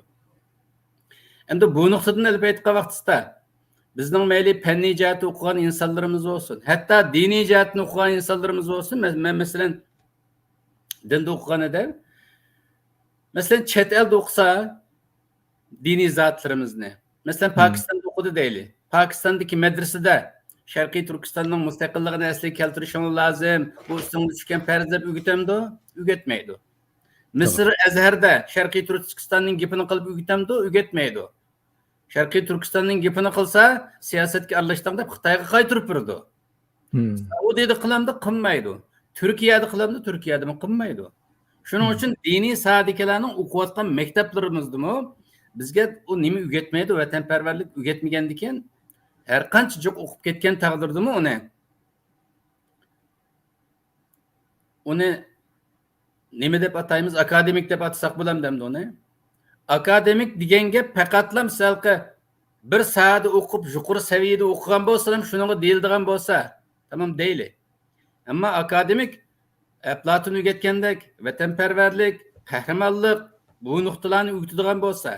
ئەمدى بۇ نۇقتىدىن ئېلىپ ئېيتقان ۋاقتىسىدا، بىزنىڭ مەيلى پەننىي جەھەتتە ئوقۇغان ئىنسانلىرىمىز بولسۇن، ھەتتا دىنىي جەھەتتىن ئوقۇغان ئىنسانلىرىمىز بولسۇن، مە-، مەن، مەسىلەن، دىندا ئوقۇغان ئادەم، مەسىلەن، چەت ئەلدە ئوقۇسا، دىنىي زاتلىرىمىزنى، مەسىلەن، پاكىستاندا ئوقۇدى دەيلى. پاكىستاندىكى مەدرىسىدە شەرقىي تۈركىستاننىڭ مۇستەقىللىقىنى ئەسلىگە كەلتۈرۈشۈڭلار لازىم، بۇ ئۈستۈڭلارغا چۈشكەن پەرز دەپ ئۆگىتەمدۇ؟ ئۆگەتمەيدۇ. مىسىر ئەزھەردە شەرقىي تۈركىستاننىڭ گېپىنى قىلىپ ئۆگىتەمدۇ؟ ئۆگەتمەيدۇ. شەرقىي تۈركىستاننىڭ گېپىنى قىلسا، سىياسەتكە ئارىلاشتىڭ دەپ خىتايغا قايتۇرۇپ بېرىدۇ. سەئۇدىدە قىلامدۇ؟ قىلمايدۇ. تۈركىيەدە قىلامدۇ؟ تۈركىيەدىمۇ قىلمايدۇ. شۇنىڭ ئۈچۈن دىنىي سادىكىلارنىڭ ئوقۇۋاتقان مەكتەپلىرىمىزدىمۇ بىزگە ئۇ نېمە ئۆگەتمەيدۇ؟ ۋەتەنپەرۋەرلىك ئۆگەتمىگەندىكىن، ھەر قانچە جىق ئوقۇپ كەتكەن تەقدىردىمۇ ئۇنى، ئۇنى نېمە دەپ ئاتايمىز؟ ئاكادېمىك دەپ ئاتىساق بولامدۇ ئەمدى ئۇنى؟ ئاكادېمىك دېگەن گەپ پەقەتلا مىسالقى بىر ساھەدە ئوقۇپ، يۇقىرى سەۋىيەدە ئوقۇغان بولسىلا شۇنىڭغا دېيىلىدىغان بولسا، تامام دەيلى. ئەمما ئاكادېمىك ئەپلاتون ئۆگەتكەندەك ۋەتەنپەرۋەرلىك، قەھرىمانلىق، بۇ نۇقتىلارنى ئۆگىتىدىغان بولسا،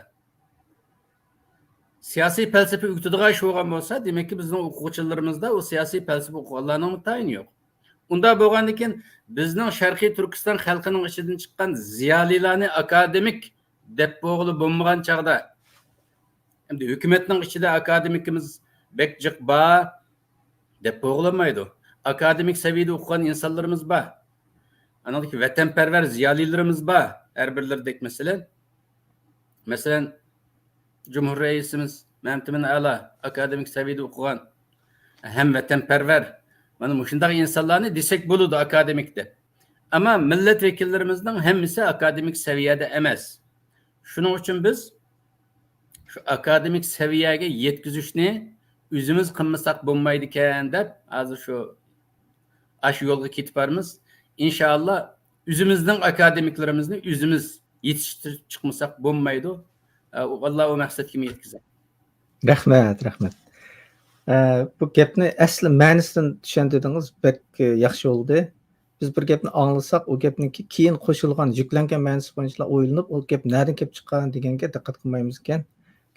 سىياسىي پەلسەپە ئۆگىتىدىغان ئىش بولغان بولسا، دېمەككى، بىزنىڭ ئوقۇغۇچىلىرىمىزدا ئۇ سىياسىي پەلسەپە ئوقۇغانلارنىڭمۇ تايىنى يوق. ئۇنداق بولغاندىكىن، بىزنىڭ شەرقىي تۈركىستان خەلقىنىڭ ئىچىدىن چىققان زىيالىيلارنى ئاكادېمىك دەپ بولغىلى بولمىغان چاغدا، ئەمدى ھۆكۈمەتنىڭ ئىچىدە ئاكادېمىكىمىز بەك جىق بار دەپ بولغىلىمايدۇ. ئاكادېمىك سەۋىيەدە ئوقۇغان ئىنسانلىرىمىز بار. ئانىڭدىكى ۋەتەنپەرۋەر زىيالىيلىرىمىز بار، ھەر بىرلىرىدەك مەسىلەن. مەسىلەن، جۇمھۇر رەئىسىمىز مەمتىمىن ئەلا ئاكادېمىك سەۋىيەدە ئوقۇغان، ھەم ۋەتەنپەرۋەر، مانا مۇشۇنداق ئىنسانلارنى دېسەك بولىدۇ ئاكادېمىك دەپ. ئەمما مىللەت ۋەكىللىرىمىزنىڭ ھەممىسى ئاكادېمىك سەۋىيەدە ئەمەس. شۇنىڭ ئۈچۈن بىز شۇ ئاكادېمىك سەۋىيەگە يەتكۈزۈشنى ئۆزىمىز قىلمىساق بولمايدىكەن دەپ، ھازىر شۇ، ئاشۇ يولغا كېتىپ بارىمىز. ئىنشائاللا، ئۆزىمىزنىڭ ئاكادېمىكلىرىمىزنى ئۆزىمىز يېتىشتۈرۈپ چىقمىساق بولمايدۇ. ئە، ئاللا ئۇ مەقسەتكىمۇ يەتكۈزە. رەھمەت، رەھمەت. ئە، بۇ گەپنى ئەسلى مەنىسىدىن چۈشەندۈردىڭىز، بەك، ئە، ياخشى بولدى. بىز بىر گەپنى ئاڭلىساق، ئۇ گەپنىڭكى كېيىن قوشۇلغان، يۈكلەنگەن مەنىسى بويىچە ئويلىنىپ، ئۇ گەپ نەدىن كېلىپ چىققان دېگەنگە دىققەت قىلمايمىز ئىكەن.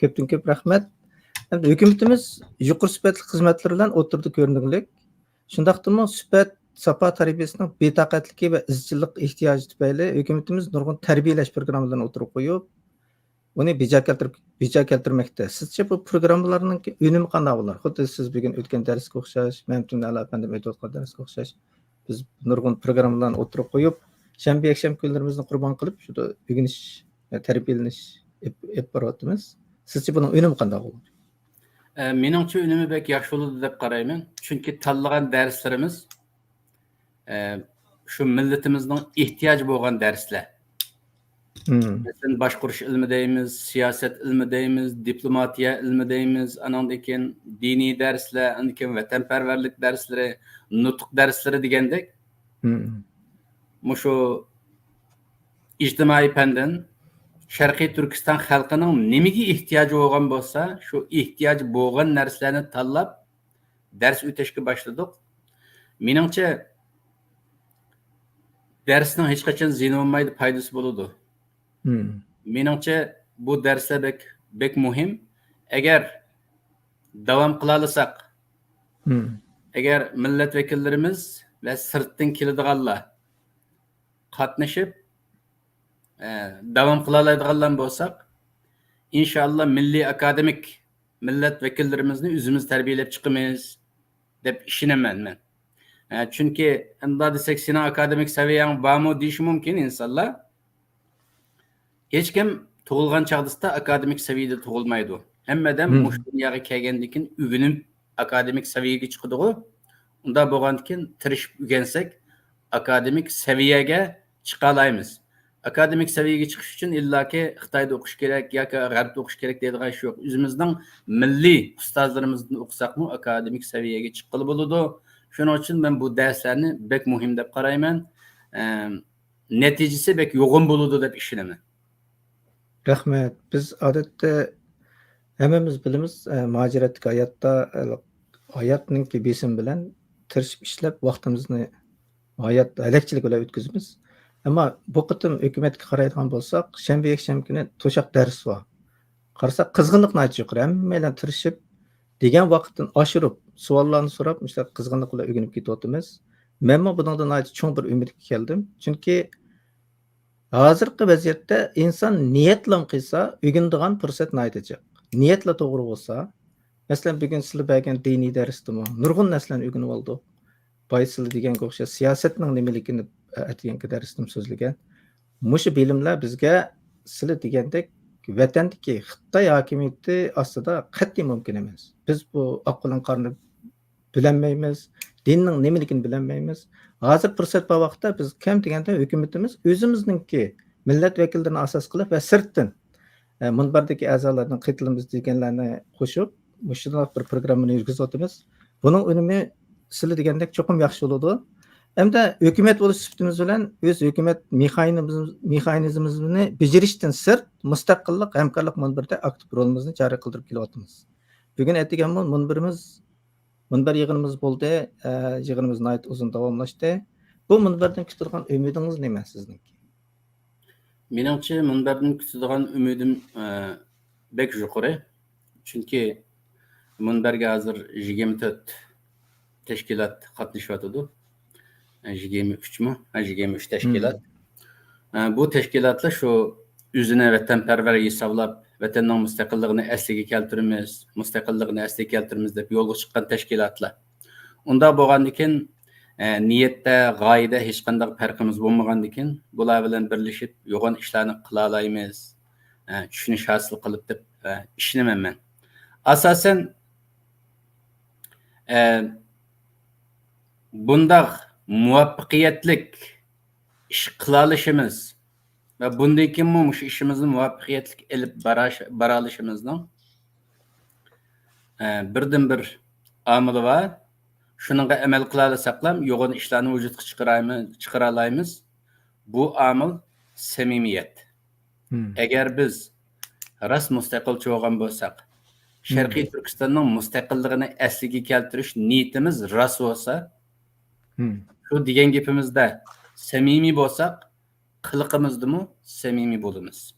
كۆپتىن كۆپ رەھمەت. ئەمدى ھۆكۈمىتىمىز يۇقىرى سۈپەتلىك خىزمەتلىرى بىلەن ئوتتۇرىدا كۆرۈنۈكلۈك. شۇنداقتىمۇ سۈپەت، ساپا تەربىيەسىنىڭ بىتاقەتلىكى ۋە ئىزچىللىق ئېھتىياجى تۈپەيلى ھۆكۈمىتىمىز نۇرغۇن تەربىيەلەش پروگراممىلىرىنى ئوتتۇرىغا قويۇپ، ئۇنى بىجا كەلتۈرۈپ، بىجا كەلتۈرمەكتە. سىزچە بۇ پروگراممىلارنىڭ ئۈنۈمى قانداق بولار؟ خۇددى سىز بۈگۈن ئۆتكەن دەرسكە ئوخشاش، مەمتىمىن ئەلا ئەپەندىم ئېيتىۋاتقان دەرسكە ئوخشاش، بىز نۇرغۇن پروگراممىلارنى ئوتتۇرىغا قويۇپ، شەنبە، يەكشەنبە كۈنلىرىمىزنى قۇربان قىلىپ، شۇ ئۆگىنىش، تەربىيەلىنىش ئېلىپ، ئېلىپ بارىۋاتىمىز. سىزچە بۇنىڭ ئۈنۈمى قانداق بولىدۇ؟ ئە، مېنىڭچە ئۈنۈمى بەك ياخشى بولىدۇ دەپ قارايمەن. چۈنكى تاللىغان دەرسلىرىمىز، ئە، شۇ مىللىتىمىزنىڭ ئېھتىياجى بولغان دەرسلەر. مەسىلەن، باشقۇرۇش ئىلمى دەيمىز، سىياسەت ئىلمى دەيمىز، دىپلوماتىيە ئىلمى دەيمىز، ئاناندىن كېيىن دىنىي دەرسلەر، ئاندىن كېيىن ۋەتەنپەرۋەرلىك دەرسلىرى، نۇتۇق دەرسلىرى دېگەندەك. مۇشۇ ئىجتىمائىي پەندىن شەرقىي تۈركىستان خەلقىنىڭ نېمىگە ئېھتىياجى بولغان بولسا، شۇ ئېھتىياجى بولغان نەرسىلەرنى تاللاپ، دەرس ئۆتەشكە باشلىدۇق. مېنىڭچە، دەرسنىڭ ھېچقاچان زىيىنى بولمايدۇ، پايدىسى بولىدۇ. مېنىڭچە، بۇ دەرسلەر بەك، بەك مۇھىم. ئەگەر داۋام قىلالىساق، ئەگەر مىللەت ۋەكىللىرىمىز ۋە سىرتتىن كېلىدىغانلار قاتنىشىپ، ئە، داۋام قىلالايدىغانلار بولساق، ئىنشائاللا، مىللىي ئاكادېمىك مىللەت ۋەكىللىرىمىزنى ئۆزىمىز تەربىيەلەپ چىقىمىز دەپ ئىشىنىمەن مەن. ئە، چۈنكى ئۇنداق دېسەك، سېنىڭ ئاكادېمىك سەۋىيەڭ بارمۇ دېيىشى مۇمكىن ئىنسانلار. ھېچكىم تۇغۇلغان چاغدىسىدا ئاكادېمىك سەۋىيەدە تۇغۇلمايدۇ. ھەممە ئادەم مۇشۇ دۇنياغا كەلگەندىن كېيىن ئۆگىنىپ، ئاكادېمىك سەۋىيەگە چىقىدىغۇ. ئۇنداق بولغاندىن كېيىن تىرىشىپ ئۆگەنسەك، ئاكادېمىك سەۋىيەگە چىقالايمىز. ئاكادېمىك سەۋىيەگە چىقىش ئۈچۈن ئىللاكى خىتايدا ئوقۇش كېرەك ياكى غەربتە ئوقۇش كېرەك دەيدىغان ئىش يوق. ئۆزىمىزنىڭ مىللىي ئۇستازلىرىمىزدىن ئوقۇساقمۇ ئاكادېمىك سەۋىيەگە چىققىلى بولىدۇ. شۇنىڭ ئۈچۈن مەن بۇ دەرسلەرنى بەك مۇھىم دەپ قارايمەن. ئەم، نەتىجىسى بەك يوغان بولىدۇ دەپ ئىشىنىمەن. رەھمەت. بىز ئادەتتە ھەممىمىز بىلىمىز، ئە، مۇھاجىرەتتىكى ھاياتتا، ئە، ھاياتنىڭكى بېسىمى بىلەن تىرىشىپ ئىشلەپ، ۋاقتىمىزنى ھايات ھەلەكچىلىك بىلەن ئۆتكۈزىمىز. ئەمما بۇ قېتىم ھۆكۈمەتكە قارايدىغان بولساق، شەنبە، يەكشەنبە كۈنى توشاق دەرس بار. قارىساق، قىزغىنلىق ناھايىتى يۇقىرى. ھەممەيلەن تىرىشىپ، دېگەن ۋاقىتتىن ئاشۇرۇپ، سوئاللارنى سوراپ، مۇشۇنداق قىزغىنلىق بىلەن ئۆگىنىپ كېتىۋاتىمىز. مەنمۇ بۇنىڭدىن ناھايىتى چوڭ بىر ئۈمىدكە كەلدىم. چۈنكى ھازىرقى ۋەزىيەتتە ئىنسان نىيەتلەم قىلسا، ئۆگىنىدىغان پۇرسەت ناھايىتى جىق. نىيەتلا توغرا بولسا، مەسىلەن، بۈگۈن سىلەر بەرگەن دىنىي دەرستىمۇ نۇرغۇن نەرسىلەرنى ئۆگىنىۋالدۇق. بايا سىلەر دېگەنگە ئوخشاش سىياسەتنىڭ نېمىلىكىنى ئەتىگەنكى دەرستىمۇ سۆزلىگەن. مۇشۇ بىلىملەر بىزگە سىلەر دېگەندەك ۋەتەندىكى خىتاي ھاكىمىيىتى ئاستىدا قەتئىي مۇمكىن ئەمەس. بىز بۇ ئاق بىلەن قارىنى بىلەلمەيمىز، دىننىڭ نېمىلىكىنى بىلەلمەيمىز. ھازىر پۇرسەت بار ۋاقىتتا بىز كەم دېگەندە ھۆكۈمىتىمىز ئۆزىمىزنىڭكى مىللەت ۋەكىللىرىنى ئاساس قىلىپ ۋە سىرتتىن، ئە، مۇنبەردىكى ئەزالارنى قېتىلىمىز دېگەنلەرنى قوشۇپ، مۇشۇنداق بىر پروگراممىنى يۈرگۈزۈۋاتىمىز. بۇنىڭ ئۈنۈمى سىلەر دېگەندەك چوقۇم ياخشى بولىدۇ. ھەمدە ھۆكۈمەت بولۇش سۈپىتىمىز بىلەن ئۆز ھۆكۈمەت مېخانىزمىمىز-، مېخانىزمىمىزنى بېجىرىشتىن سىرت، مۇستەقىللىق ھەمكارلىق مۇنبىرىدە ئاكتىپ رولىمىزنى جارى قىلدۇرۇپ كېلىۋاتىمىز. بۈگۈن ئەتىگەنمۇ مۇنبىرىمىز، مۇنبەر يىغىنىمىز بولدى. ئە، يىغىنىمىز ناھايىتى ئۇزۇن داۋاملاشتى. بۇ مۇنبەردىن كۈتىدىغان ئۈمىدىڭىز نېمە سىزنىڭكى؟ مېنىڭچە، مۇنبەردىن كۈتىدىغان ئۈمىدىم، ئە، بەك يۇقىرى. چۈنكى مۇنبەرگە ھازىر يىگىرمە تۆت تەشكىلات قاتنىشىۋاتىدۇ. يىگىرمە ئۈچمۇ؟ ھە، يىگىرمە ئۈچ تەشكىلات. ھە، بۇ تەشكىلاتلار شۇ ئۆزىنى ۋەتەنپەرۋەر ھېسابلاپ، ۋەتەننىڭ مۇستەقىللىقىنى ئەسلىگە كەلتۈرىمىز، مۇستەقىللىقىنى ئەسلىگە كەلتۈرىمىز دەپ يولغا چىققان تەشكىلاتلار. ئۇنداق بولغاندىكىن، ئە، نىيەتتە، غايىدە ھېچقانداق پەرقىمىز بولمىغاندىكىن، بۇلار بىلەن بىرلىشىپ يوغان ئىشلارنى قىلالايمىز، ئە، چۈشىنىش ھاسىل قىلىپ دەپ، ئە، ئىشىنىمەن مەن. ئاساسەن، ئە، بۇنداق مۇۋەپپەقىيەتلىك ئىش قىلالىشىمىز ۋە بۇندىن كېيىنمۇ مۇشۇ ئىشىمىزنى مۇۋەپپەقىيەتلىك ئېلىپ باراش-، بارالىشىمىزنىڭ، ئە، بىردىنبىر ئامىلى بار. شۇنىڭغا ئەمەل قىلالىساقلا، يوغان ئىشلارنى ۋۇجۇدقا چىقىرايمى-، چىقىرالايمىز. بۇ ئامىل سەمىمىيەت. مم. ئەگەر بىز راست مۇستەقىلچى بولغان بولساق، شەرقىي مم. تۈركىستاننىڭ مۇستەقىللىقىنى ئەسلىگە كەلتۈرۈش نىيىتىمىز راست بولسا، مم. شۇ دېگەن گېپىمىزدە سەمىمىي بولساق، قىلىقىمىزدىمۇ سەمىمىي بولىمىز.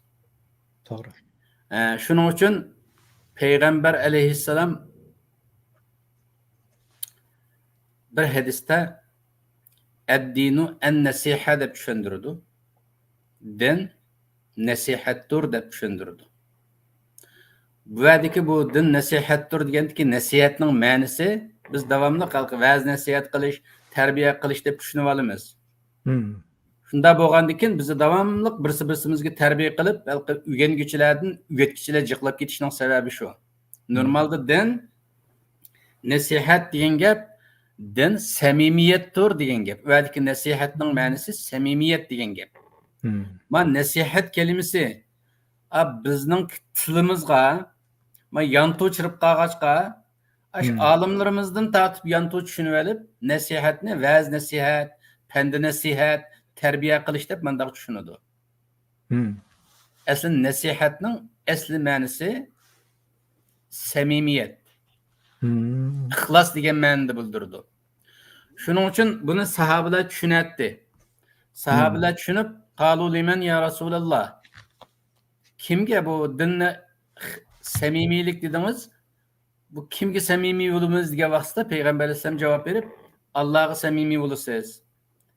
توغرا. ئە، شۇنىڭ ئۈچۈن پەيغەمبەر ئەلەيھىسسالام بىر ھەدىستە «ئەددىنۇ ئەن نەسىھە» دەپ چۈشەندۈرىدۇ. دىن نەسىھەتتۇر دەپ چۈشەندۈرىدۇ. بۇ يەردىكى بۇ دىن نەسىھەتتۇر دېگەندىكى نەسىھەتنىڭ مەنىسى، بىز داۋاملىق خەلققە ۋەز نەسىھەت قىلىش، تەربىيە قىلىش دەپ چۈشىنىۋالىمىز. مم. شۇنداق بولغاندىكىن، بىز داۋاملىق بىرسى-بىرسىمىزگە تەربىيە قىلىپ، ھېلىقى ئۆگەنگۈچىلەردىن ئۆگەتكۈچىلەر جىقلاپ كېتىشنىڭ سەۋەبى شۇ. مم. نورمالدا دىن، نەسىھەت دېگەن گەپ، دىن سەمىمىيەتتۇر دېگەن گەپ. ئۇ يەردىكى نەسىھەتنىڭ مەنىسى سەمىمىيەت دېگەن گەپ. مم. مانا نەسىھەت كەلىمىسى، ئا، بىزنىڭ تىلىمىزغا، مانا يانتۇ چىرىپ قالغاچقا، ئاشۇ مم. ئالىملىرىمىزدىن تارتىپ يانتۇ چۈشىنىۋېلىپ، نەسىھەتنى ۋەز نەسىھەت، پەندى نەسىھەت، تەربىيە قىلىش دەپ مانداق چۈشىنىدۇ. مم. ئەسلى نەسىھەتنىڭ ئەسلى مەنىسى سەمىمىيەت، مم. ئىخلاس دېگەن مەنىنى بىلدۈرىدۇ. شۇنىڭ ئۈچۈن بۇنى ساھابىلەر چۈشىنەتتى. ساھابىلەر مم. چۈشىنىپ، «قالۇ لىمەن يا رەسۇلاللا؟» كىمگە بۇ دىننى سەمىمىيلىك دېدىڭىز؟ بۇ كىمگە سەمىمىي بولىمىز دېگەن ۋاقتىدا پەيغەمبەر ئەلەيھىسسالام جاۋاب بېرىپ، «ئاللاغا سەمىمىي بولىسىز.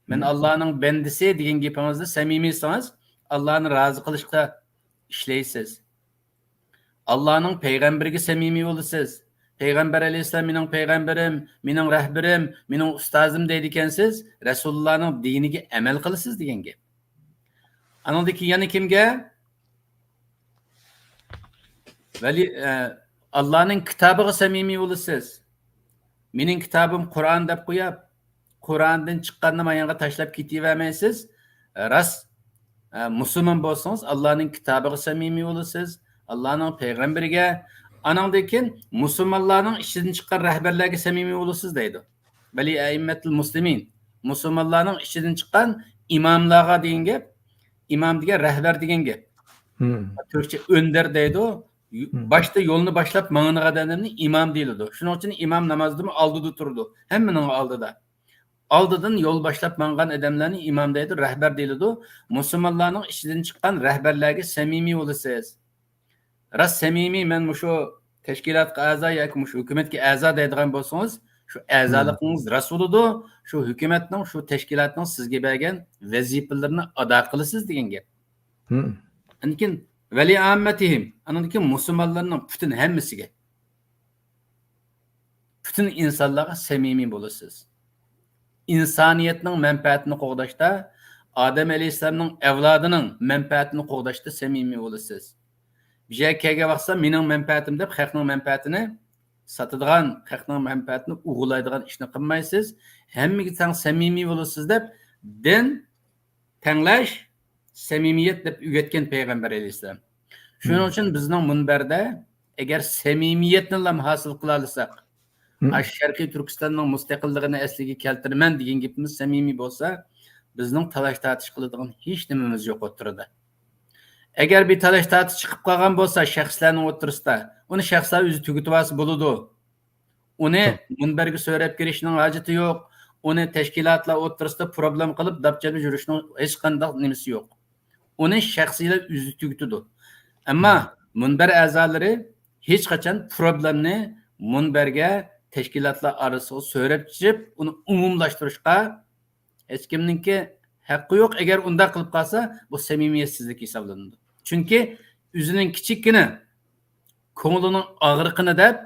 مەن مم. ئاللانىڭ بەندىسى» دېگەن گېپىڭىزدە سەمىمىيسىڭىز، ئاللانى رازى قىلىشقا ئىشلەيسىز. «ئاللانىڭ پەيغەمبىرىگە سەمىمىي بولىسىز. پەيغەمبەر ئەلەيھىسسالام مېنىڭ پەيغەمبىرىم، مېنىڭ رەھبىرىم، مېنىڭ ئۇستازىم» دەيدىكەنسىز، رەسۇلۇللانىڭ دىنىگە ئەمەل قىلىسىز دېگەن گەپ. ئانىڭدىن كېيىن يەنە كىمگە؟ ۋەلى، ئە، ئاللانىڭ كىتابىغا سەمىمىي بولىسىز. مېنىڭ كىتابىم قۇرئان دەپ قويۇپ، قۇرئاندىن چىققاننى مايانغا تاشلاپ كېتىۋەرمەيسىز. راست، ئە، مۇسۇلمان بولسىڭىز، ئاللانىڭ كىتابىغا سەمىمىي بولىسىز، ئاللانىڭ پەيغەمبىرىگە، ئانىڭدىن كېيىن مۇسۇلمانلارنىڭ ئىچىدىن چىققان رەھبەرلەرگە سەمىمىي بولىسىز دەيدۇ. ۋەلى ئەئىممەتىل مۇسلىمىن، مۇسۇلمانلارنىڭ ئىچىدىن چىققان ئىماملارغا دېگەن گەپ. ئىمام دېگەن رەھبەر دېگەن گەپ. مم. تۈركچە ئۆندەر دەيدۇ. يو-، مم. باشتا يولنى باشلاپ ماڭىدىغان ئادەمنى ئىمام دېيىلىدۇ. شۇنىڭ ئۈچۈن ئىمام نامازدىمۇ ئالدىدا تۇرىدۇ. ھەممىنىڭ ئالدىدا. ئالدىدىن يول باشلاپ ماڭغان ئادەملەرنى ئىمام دەيدۇ، رەھبەر دېيىلىدۇ. مۇسۇلمانلارنىڭ ئىچىدىن چىققان رەھبەرلەرگە سەمىمىي بولىسىز. راست سەمىمىي، مەن مۇشۇ تەشكىلاتقا ئەزا ياكى مۇشۇ ھۆكۈمەتكە ئەزا دەيدىغان بولسىڭىز، شۇ مم. ئەزالىقىڭىز راست بولىدۇ، شۇ ھۆكۈمەتنىڭ، شۇ تەشكىلاتنىڭ سىزگە بەرگەن ۋەزىپىلىرىنى ئادا قىلىسىز دېگەن گەپ. مم. ئاندىن كېيىن ۋەلىئاممەتىھىم، ئانىڭدىن كېيىن مۇسۇلمانلارنىڭ پۈتۈن ھەممىسىگە، پۈتۈن ئىنسانلارغا سەمىمىي بولىسىز. ئىنسانىيەتنىڭ مەنپەئەتىنى قوغداشتا، ئادەم ئەلەيھىسسالامنىڭ ئەۋلادىنىڭ مەنپەئەتىنى قوغداشتا سەمىمىي بولىسىز. بىر يەرگە كەلگەن ۋاقتىدا مېنىڭ مەنپەئەتىم دەپ خەقنىڭ مەنپەئەتىنى ساتىدىغان، خەقنىڭ مەنپەئەتىنى ئوغرىلايدىغان ئىشنى قىلمايسىز. ھەممىگە تەڭ سەمىمىي بولىسىز دەپ دىن تەڭلەش، سەمىمىيەت دەپ ئۆگەتكەن پەيغەمبەر ئەلەيھىسسالام. شۇنىڭ ئۈچۈن بىزنىڭ مۇنبەردە ئەگەر سەمىمىيەتنىلا ھاسىل قىلالىساق، ئاشۇ شەرقىي تۈركىستاننىڭ مۇستەقىللىقىنى ئەسلىگە كەلتۈرىمەن دېگەن گېپىمىز سەمىمىي بولسا، بىزنىڭ تالاش-تارتىش قىلىدىغان ھېچ نېمىمىز يوق ئوتتۇرىدا. ئەگەر بىر تالاش-تارتىش چىقىپ قالغان بولسا شەخسلەرنىڭ ئوتتۇرىسىدا، ئۇنى شەخسلەر ئۆزى تۈگىتىۋالسا بولىدۇ. ئۇنى مۇنبەرگە سۆرەپ كىرىشنىڭ ھاجىتى يوق. ئۇنى تەشكىلاتلار ئوتتۇرىسىدا پروبلېم قىلىپ داپ-چاپا يۈرۈشنىڭ ھېچقانداق نېمىسى يوق. ئۇنى شەخسىيلەر ئۆزى تۈگىتىدۇ. ئەمما مۇنبەر ئەزالىرى ھېچقاچان پروبلېمنى مۇنبەرگە، تەشكىلاتلار ئارىسىغا سۆرەپ چىقىپ، ئۇنى ئومۇملاشتۇرۇشقا ھېچكىمنىڭكى ھەققى يوق. ئەگەر ئۇنداق قىلىپ قالسا، بۇ سەمىمىيەتسىزلىك ھېسابلىنىدۇ. چۈنكى ئۆزىنىڭ كىچىككىنە كۆڭلىنىڭ ئاغرىقىنى دەپ،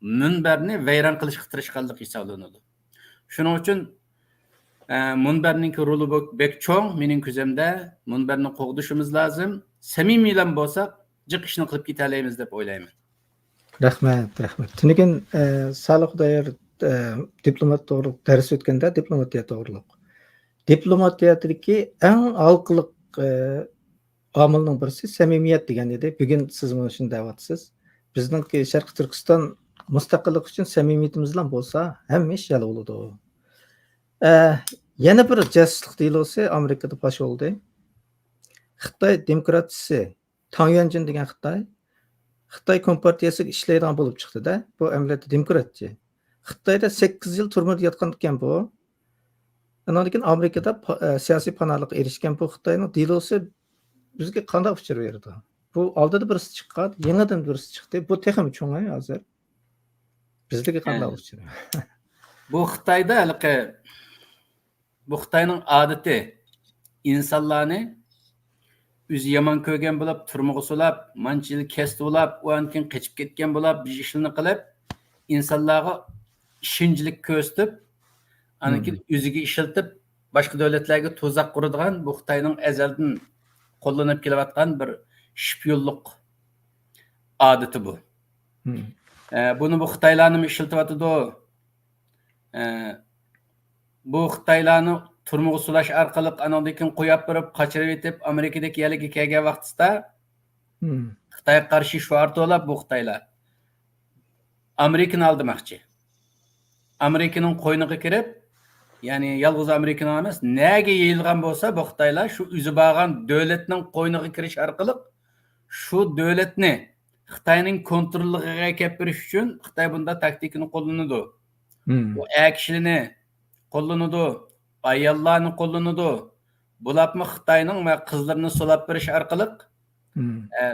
مۇنبەرنى ۋەيران قىلىشقا تىرىشقانلىق ھېسابلىنىدۇ. شۇنىڭ ئۈچۈن، ئە، مۇنبەرنىڭكى رولى بۆ-، بەك چوڭ، مېنىڭ كۆزەمدە. مۇنبەرنى قوغدىشىمىز لازىم. سەمىمىيلا بولساق، جىق ئىشنى قىلىپ كېتەلەيمىز دەپ ئويلايمەن. رەھمەت، رەھمەت. تۈنۈگۈن، ئە، سالىھ خۇدايار، ئە، دىپلومات توغرۇلۇق دەرس ئۆتكەندە، دىپلوماتىيە توغرۇلۇق. دىپلوماتىيەدىكى ئەڭ ھالقىلىق، ئە، ئامىلنىڭ بىرسى سەمىمىيەت دېگەن ئىدى. بۈگۈن سىز مانا شۇنى دەۋاتىسىز. بىزنىڭكى شەرقىي تۈركىستان مۇستەقىللىق ئۈچۈن سەمىمىيىتىمىزلا بولسا، ھەممە ئىش ھەل بولىدۇ. ئە، يەنە بىر جاسۇسلۇق دېلوسى ئامېرىكىدا پاش بولدى. خىتاي دېموكراتچىسى تاڭ يۈەنجىن دېگەن خىتاي، خىتاي كومپارتىيەسىگە ئىشلەيدىغان بولۇپ چىقتى-دە. بۇ ئەمەلىيەتتە دېموكراتچى. خىتايدا سەككىز يىل تۈرمىدە ياتقان ئىكەن بۇ. ئانىڭدىن كېيىن ئامېرىكىدا پا-، ئە، سىياسىي پاناھلىققا ئېرىشكەن بۇ خىتاينىڭ دېلوسى بىزگە قانداق ئۇچۇر بېرىدۇ؟ بۇ ئالدىدا بىرسى چىققان، يېڭىدىن بىرسى چىقتى. بۇ تېخىمۇ چوڭ ھازىر. بىزدىكى قانداق ئۇچۇر؟ بۇ خىتايدا ھېلىقى، بۇ خىتاينىڭ ئادىتى، ئىنسانلارنى ئۆزى يامان كۆرگەن بولۇپ، تۈرمىگە سولاپ، مانچە يىل كەستە بولاپ، ئۇ ئاندىن كېيىن قېچىپ كەتكەن بولاپ، بىر ئىشلارنى قىلىپ، ئىنسانلارغا ئىشەنچلىك كۆرسىتىپ، ئاندىن كېيىن ئۆزىگە ئىشلىتىپ، باشقا دۆلەتلەرگە تۇزاق قۇرىدىغان بۇ خىتاينىڭ ئەزەلدىن قوللىنىپ كېلىۋاتقان بىر شپىيونلۇق ئادىتى بۇ. ئە، بۇنى بۇ خىتايلارنىمۇ ئىشلىتىۋاتىدۇ. ئە، بۇ خىتايلارنى تۈرمىگە سولاش ئارقىلىق، ئانىڭدىن كېيىن قويۇپ بېرىپ، قاچۇرۇۋېتىپ، ئامېرىكىدىكى يەرلىككە كەلگەن ۋاقتىسىدا، خىتايغا قارشى شوئار توۋلاپ، بۇ خىتايلار ئامېرىكىنى ئالدىماقچى. ئامېرىكىنىڭ قوينىغا كىرىپ، يەنى يالغۇز ئامېرىكىنىڭ ئەمەس، نەگە يېيىلغان بولسا، بۇ خىتايلار شۇ ئۆزى بارغان دۆلەتنىڭ قوينىغا كىرىش ئارقىلىق شۇ دۆلەتنى خىتاينىڭ كونتروللۇقىغا ئەكەپ بېرىش ئۈچۈن خىتاي بۇنداق تاكتىكىنى قوللىنىدۇ. ئۇ ئەر كىشىلىرىنى قوللىنىدۇ، ئاياللارنى قوللىنىدۇ. بۇلارمۇ خىتاينىڭ ۋە قىزلىرىنى سولاپ بېرىش ئارقىلىق، ئە،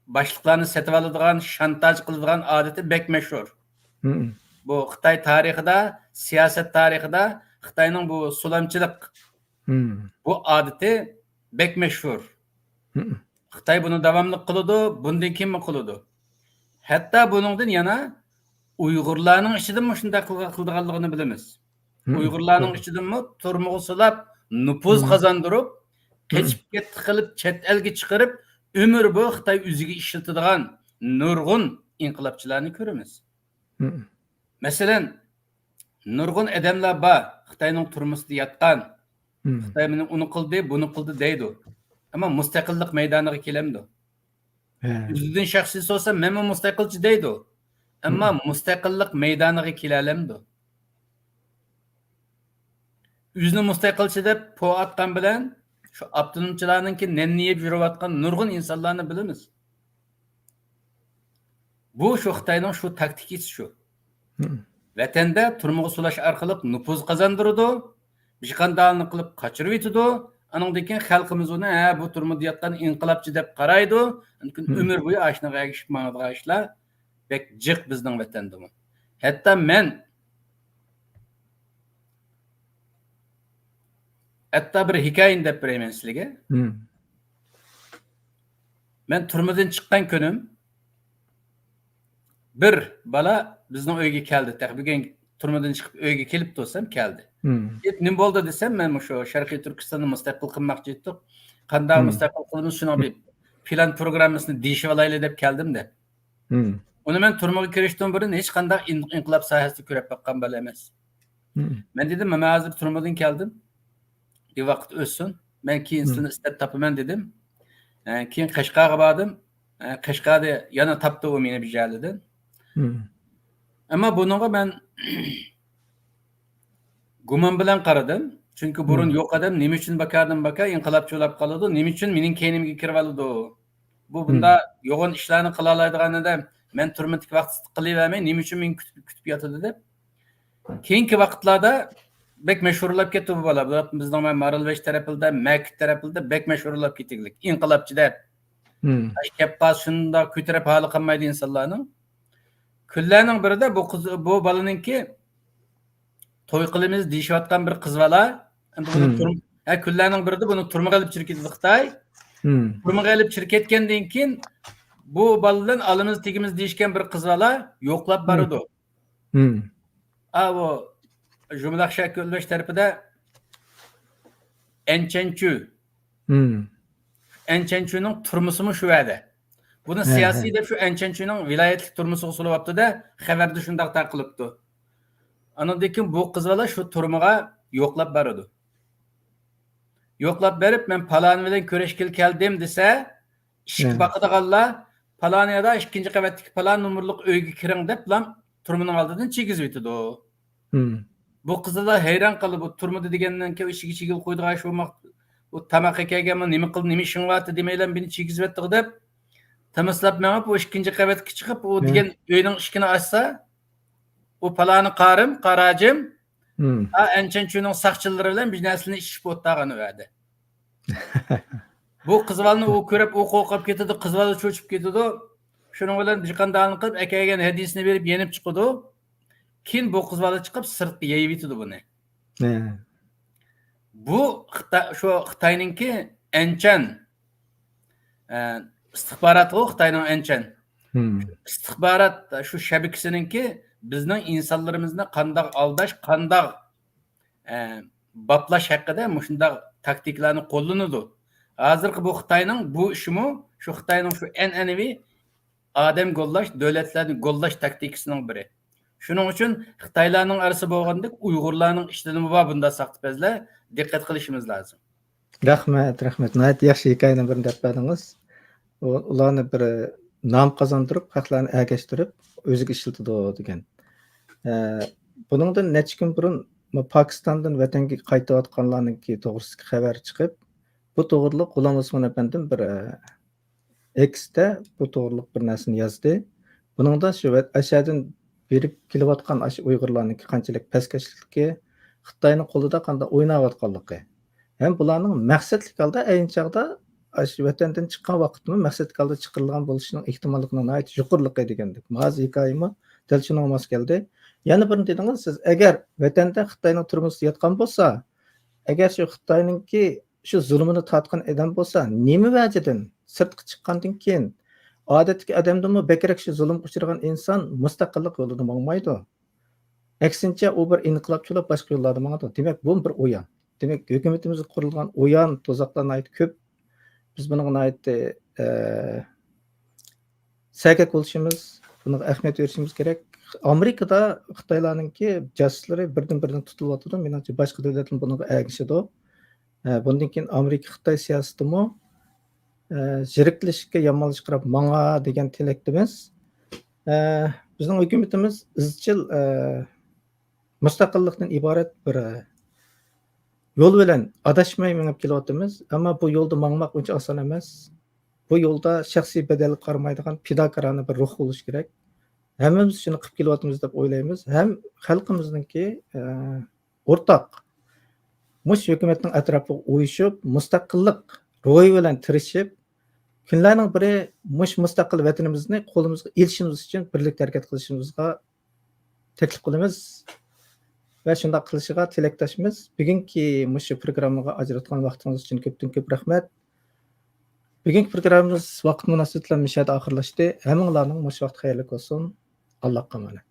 باشلىقلارنى سېتىۋالىدىغان، شانتاژ قىلىدىغان ئادىتى بەك مەشھۇر. بۇ خىتاي تارىخىدا، سىياسەت تارىخىدا خىتاينىڭ بۇ سۇلامچىلىق، بۇ ئادىتى بەك مەشھۇر. خىتاي بۇنى داۋاملىق قىلىدۇ، بۇندىن كېيىنمۇ قىلىدۇ. ھەتتا بۇنىڭدىن يەنە ئۇيغۇرلارنىڭ ئىچىدىمۇ شۇنداق قىلغا-، قىلىدىغانلىقىنى بىلىمىز. ئۇيغۇرلارنىڭ ئىچىدىمۇ تۈرمىگە سولاپ، نوپۇز قازاندۇرۇپ، قېچىپ كەتتى قىلىپ، چەت ئەلگە چىقىرىپ، ئۆمۈر بويى خىتاي ئۆزىگە ئىشلىتىدىغان نۇرغۇن ئىنقىلابچىلارنى كۆرىمىز. مەسىلەن، نۇرغۇن ئادەملەر بار، خىتاينىڭ تۈرمىسىدە ياتقان. خىتاي مېنى ئۇنى قىلدى، بۇنى قىلدى دەيدۇ. ئەمما مۇستەقىللىق مەيدانىغا كېلەمدۇ؟ ئۆزىدىن شەخسىي سورىسا، مەنمۇ مۇستەقىلچى دەيدۇ. ئەمما مۇستەقىللىق مەيدانىغا كېلەلەمدۇ؟ ئۆزىنى مۇستەقىلچى دەپ پو ئاتقان بىلەن، شۇ ئاپتونومچىلارنىڭكى نەننى يەپ يۈرۈۋاتقان نۇرغۇن ئىنسانلارنى بىلىمىز. بۇ شۇ خىتاينىڭ شۇ تاكتىكىسى شۇ. ۋەتەندە تۈرمىگە سولاش ئارقىلىق نوپۇز قازاندۇرىدۇ، بىر قانداقنى قىلىپ قاچۇرۇۋېتىدۇ. ئانىڭدىن كېيىن خەلقىمىز ئۇنى، ھە، بۇ تۈرمىدە ياتقان ئىنقىلابچى دەپ قارايدۇ. ئاندىن كېيىن ئۆمۈر بويى ئاشۇنىڭغا ئەگىشىپ ماڭىدىغان ئىشلار بەك جىق بىزنىڭ ۋەتەندىمۇ. ھەتتا مەن، ھەتتا بىر ھېكايىنى دەپ بېرەي مەن سىلىگە. مەن تۈرمىدىن چىققان كۈنۈم بىر بالا بىزنىڭ ئۆيگە كەلدى. تېخى بۈگۈن تۈرمىدىن چىقىپ ئۆيگە كېلىپتۇ دېسەم، كەلدى. كېلىپ، نېمە بولدى دېسەم، مەن مۇشۇ شەرقىي تۈركىستاننى مۇستەقىل قىلماقچى ئىدۇق. قانداق مۇستەقىل قىلىمىز، شۇنىڭ بىر پىلان پروگراممىسىنى دېيىشىۋالايلى دەپ كەلدىم دەپ. ئۇنى مەن تۈرمىگە كىرىشتىن بۇرۇن ھېچقانداق ئىن-، ئىنقىلاب ساھەسىدە كۆرۈپ باققان بالا ئەمەس. مەن دېدىم، مەن ھازىر تۈرمىدىن كەلدىم. بىر ۋاقىت ئۆتسۇن. مەن كېيىن سىلىنى ئىزدەپ تاپىمەن دېدىم. ئە، كېيىن قەشقەرگە باردىم. ئە، قەشقەردە يەنە تاپتى ئۇ مېنى بىر يەرلىدىن. ئەمما بۇنىڭغا مەن گۇمان بىلەن قارىدىم. چۈنكى بۇرۇن يوق ئادەم نېمە ئۈچۈن باكاردىن باكار ئىنقىلابچى بولاپ قالىدۇ، نېمە ئۈچۈن مېنىڭ كەينىمگە كىرىۋالىدۇ؟ بۇ بۇنداق يوغان ئىشلارنى قىلالايدىغان ئادەم مەن تۈرمىدىكى ۋاقتىدا قىلىۋەرمەي، نېمە ئۈچۈن مېنى كۈتۈپ، كۈتۈپ ياتىدۇ دەپ. كېيىنكى ۋاقىتلاردا بەك مەشھۇرلاپ كەتتى بۇ بالا. بۇ بىزنىڭ مەن مارالبەش تەرەپلىدە، مەكىت تەرەپلىدە بەك مەشھۇرلاپ كېتىگلىك. ئىنقىلابچى دەپ. ئاشۇ گەپ قالسا شۇنداق كۆتۈرۈپ ھالى قالمايدۇ ئىنسانلارنىڭ. كۈنلەرنىڭ بىرىدە بۇ قىز، بۇ بالىنىڭكى توي قىلىمىز دېيىشىۋاتقان بىر قىز بالا. ئەمدى بۇنى تۈرم-، ھە، كۈنلەرنىڭ بىرىدە بۇنى تۈرمىگە ئېلىپ چىقىپ كېتىدۇ خىتاي. تۈرمىگە ئېلىپ چىقىپ كەتكەندىن كېيىن بۇ بالا بىلەن ئالىمىز تېگىمىز دېيىشكەن بىر قىز بالا يوقلاپ بارىدۇ. ئا، ئۇ جۇملاق شەرقىي ئۆلمەش تەرىپىدە ئەنچەنچۈ. ئەنچەنچۈنىڭ تۈرمىسىمۇ شۇ يەردە. بۇنى سىياسىي دەپ شۇ ئەنچەنچۈنىڭ ۋىلايەتلىك تۈرمىسىغا سولىۋاپتۇ-دە، خەۋەردە شۇنداق تارقىلىپتۇ. ئاندىن كېيىن بۇ قىز بالا شۇ تۈرمىگە يوقلاپ بارىدۇ. يوقلاپ بېرىپ، مەن پالانى بىلەن كۆرۈشكىلى كەلدىم دېسە، ئىشىك باقىدىغانلار، پالان يەردە ئىككىنچى قەۋەتتىكى پالان نومۇرلۇق ئۆيگە كىرىڭ دەپلا تۈرمىنىڭ ئالدىدىن چىگىزىۋېتىدۇ. بۇ قىزلار ھەيران قالدى، بۇ تۈرمىدە دېگەندىن كېيىن ئىشىككە چىگىلىپ قويىدىغان ئىش بولماق، بۇ تاماققا كەلگەنمۇ، نېمە قىلدى، نېمە ئىشىڭ بار دېمەيلا مېنى چىگىزىۋەتتىغۇ دەپ، تىمىسلاپ مېڭىپ، ئۇ ئىككىنچى قەۋەتكە چىقىپ، ئۇ دېگەن ئۆينىڭ ئىشىكىنى ئاچسا، ئۇ پالانى قارىم، قاراجىم، ئا، ئەنچەنچۈنىڭ ساقچىلىرى بىلەن بىر نەرسىلەرنى ئىچىشىپ ئولتۇرغان ئۇ يەردە. بۇ قىز بالىنى ئۇ كۆرۈپ، ئۇ قورقۇپ كېتىدۇ، قىز بالا چۆچۈپ كېتىدۇ. شۇنىڭ بىلەن بىر قانداقنى قىلىپ، ئەكەلگەن ھەدىسىنى بېرىپ يېنىپ چىقىدۇ. كېيىن بۇ قىز بالا چىقىپ، سىرتقا يېيىۋېتىدۇ بۇنى. بۇ خىتا-، شۇ خىتاينىڭكى ئەنچەن، ئە، ئىستىخباراتقۇ خىتاينىڭ ئەنچەن. ئىستىخبارات شۇ شەبىكىسىنىڭكى بىزنىڭ ئىنسانلىرىمىزنى قانداق ئالداش، قانداق ئە، باپلاش ھەققىدە مۇشۇنداق تاكتىكىلارنى قوللىنىدۇ. ھازىرقى بۇ خىتاينىڭ بۇ ئىشىمۇ شۇ خىتاينىڭ شۇ ئەنئەنىۋى ئادەم گوللاش، دۆلەتلەرنى گوللاش تاكتىكىسىنىڭ بىرى. شۇنىڭ ئۈچۈن خىتايلارنىڭ ئارىسى بولغاندەك ئۇيغۇرلارنىڭ ئىچىدىمۇ بار بۇنداق ساختىپەزلەر، دىققەت قىلىشىمىز لازىم. رەھمەت، رەھمەت. ناھايىتى ياخشى ھېكايىنىڭ بىرىنى دەپ بەردىڭىز. ئۇ-، ئۇلارنى بىر نام قازاندۇرۇپ، خەقلەرنى ئەگەشتۈرۈپ، ئۆزىگە ئىشلىتىدۇ دېگەن. ئە، بۇنىڭدىن نەچچە كۈن بۇرۇن پاكىستاندىن ۋەتەنگە قايتىۋاتقانلارنىڭكى توغرىسىدىكى خەۋەر چىقىپ، بۇ توغرىلىق غۇلام ئوسمان ئەپەندىم بىر، ئە، ئېكستا بۇ توغرىلىق بىر نەرسىنى يازدى. بۇنىڭدا شۇ ۋەت-، ئەشەدىن بېرىپ كېلىۋاتقان ئاشۇ ئۇيغۇرلارنىڭكى قانچىلىك پەسكەشلىكى، خىتاينىڭ قولىدا قانداق ئويناۋاتقانلىقى، ھەم بۇلارنىڭ مەقسەتلىك ھالدا ئەينى چاغدا ئاشۇ ۋەتەندىن چىققان ۋاقىتتىمۇ مەقسەتلىك ھالدا چىقىرىلغان بولۇشىنىڭ ئېھتىماللىقىنىڭ ناھايىتى يۇقىرىلىقى دېگەندەك. مانا ھازىر ھېكايىمۇ دەل شۇنىڭغا ماس كەلدى. يەنە بىرنى دېدىڭىز سىز، ئەگەر ۋەتەندە خىتاينىڭ تۈرمىسىدە ياتقان بولسا، ئەگەر شۇ خىتاينىڭكى شۇ زۇلۇمىنى تارتقان ئادەم بولسا، نېمە ۋەجىدىن سىرتقا چىققاندىن كېيىن ئادەتتىكى ئادەمدىنمۇ بەكرەك شۇ زۇلۇمغا ئۇچرىغان ئىنسان مۇستەقىللىق يولىدا ماڭمايدۇ؟ ئەكسىنچە، ئۇ بىر ئىنقىلابچى بولۇپ باشقا يوللاردا ماڭىدۇ. دېمەك، بۇمۇ بىر ئويۇن. دېمەك، ھۆكۈمىتىمىزگە قۇرۇلغان ئويۇن تۇزاقلار ناھايىتى كۆپ. بىز بۇنىڭغا ناھايىتى، ئە، سەگەك بولۇشىمىز، بۇنىڭغا ئەھمىيەت بېرىشىمىز كېرەك. ئامېرىكىدا خىتايلارنىڭكى جاسۇسلىرى بىردىن-بىردىن تۇتۇلۇۋاتىدۇ. مېنىڭچە، باشقا دۆلەتمۇ بۇنىڭغا ئەگىشىدۇ. ئە، بۇندىن كېيىن ئامېرىكا-خىتاي سىياسىتىمۇ، ئە، زېرىكلىشىشكە، يامانلىشىشقا قاراپ ماڭا دېگەن تىلەكتىمىز. ئە، بىزنىڭ ھۆكۈمىتىمىز ئىزچىل، ئە، مۇستەقىللىقتىن ئىبارەت بىر، ئە، يول بىلەن ئاداشماي مېڭىپ كېلىۋاتىمىز. ئەمما بۇ يولدا ماڭماق ئۇنچە ئاسان ئەمەس. بۇ يولدا شەخسىي بەدەلگە قارىمايدىغان پىداكارانە بىر روھ بولۇشى كېرەك. ھەممىمىز شۇنى قىلىپ كېلىۋاتىمىز دەپ ئويلايمىز. ھەم خەلقىمىزنىڭكى، ئە، ئورتاق مۇشۇ ھۆكۈمەتنىڭ ئەتراپىغا ئۇيۇشۇپ، مۇستەقىللىق روھى بىلەن تىرىشىپ، كۈنلەرنىڭ بىرى مۇشۇ مۇستەقىل ۋەتىنىمىزنى قولىمىزغا ئېلىشىمىز ئۈچۈن بىرلىكتە ھەرىكەت قىلىشىمىزغا تەكلىپ قىلىمىز ۋە شۇنداق قىلىشىغا تىلەكداشمىز. بۈگۈنكى مۇشۇ پروگراممىغا ئاجراتقان ۋاقتىڭىز ئۈچۈن كۆپتىن كۆپ رەھمەت. بۈگۈنكى پروگراممىمىز ۋاقىت مۇناسىۋىتى بىلەن مۇشۇ يەردە ئاخىرلاشتى. ھەممىڭلارنىڭ مۇشۇ ۋاقتى خەيرلىك بولسۇن. ئاللاغا ئامانەت.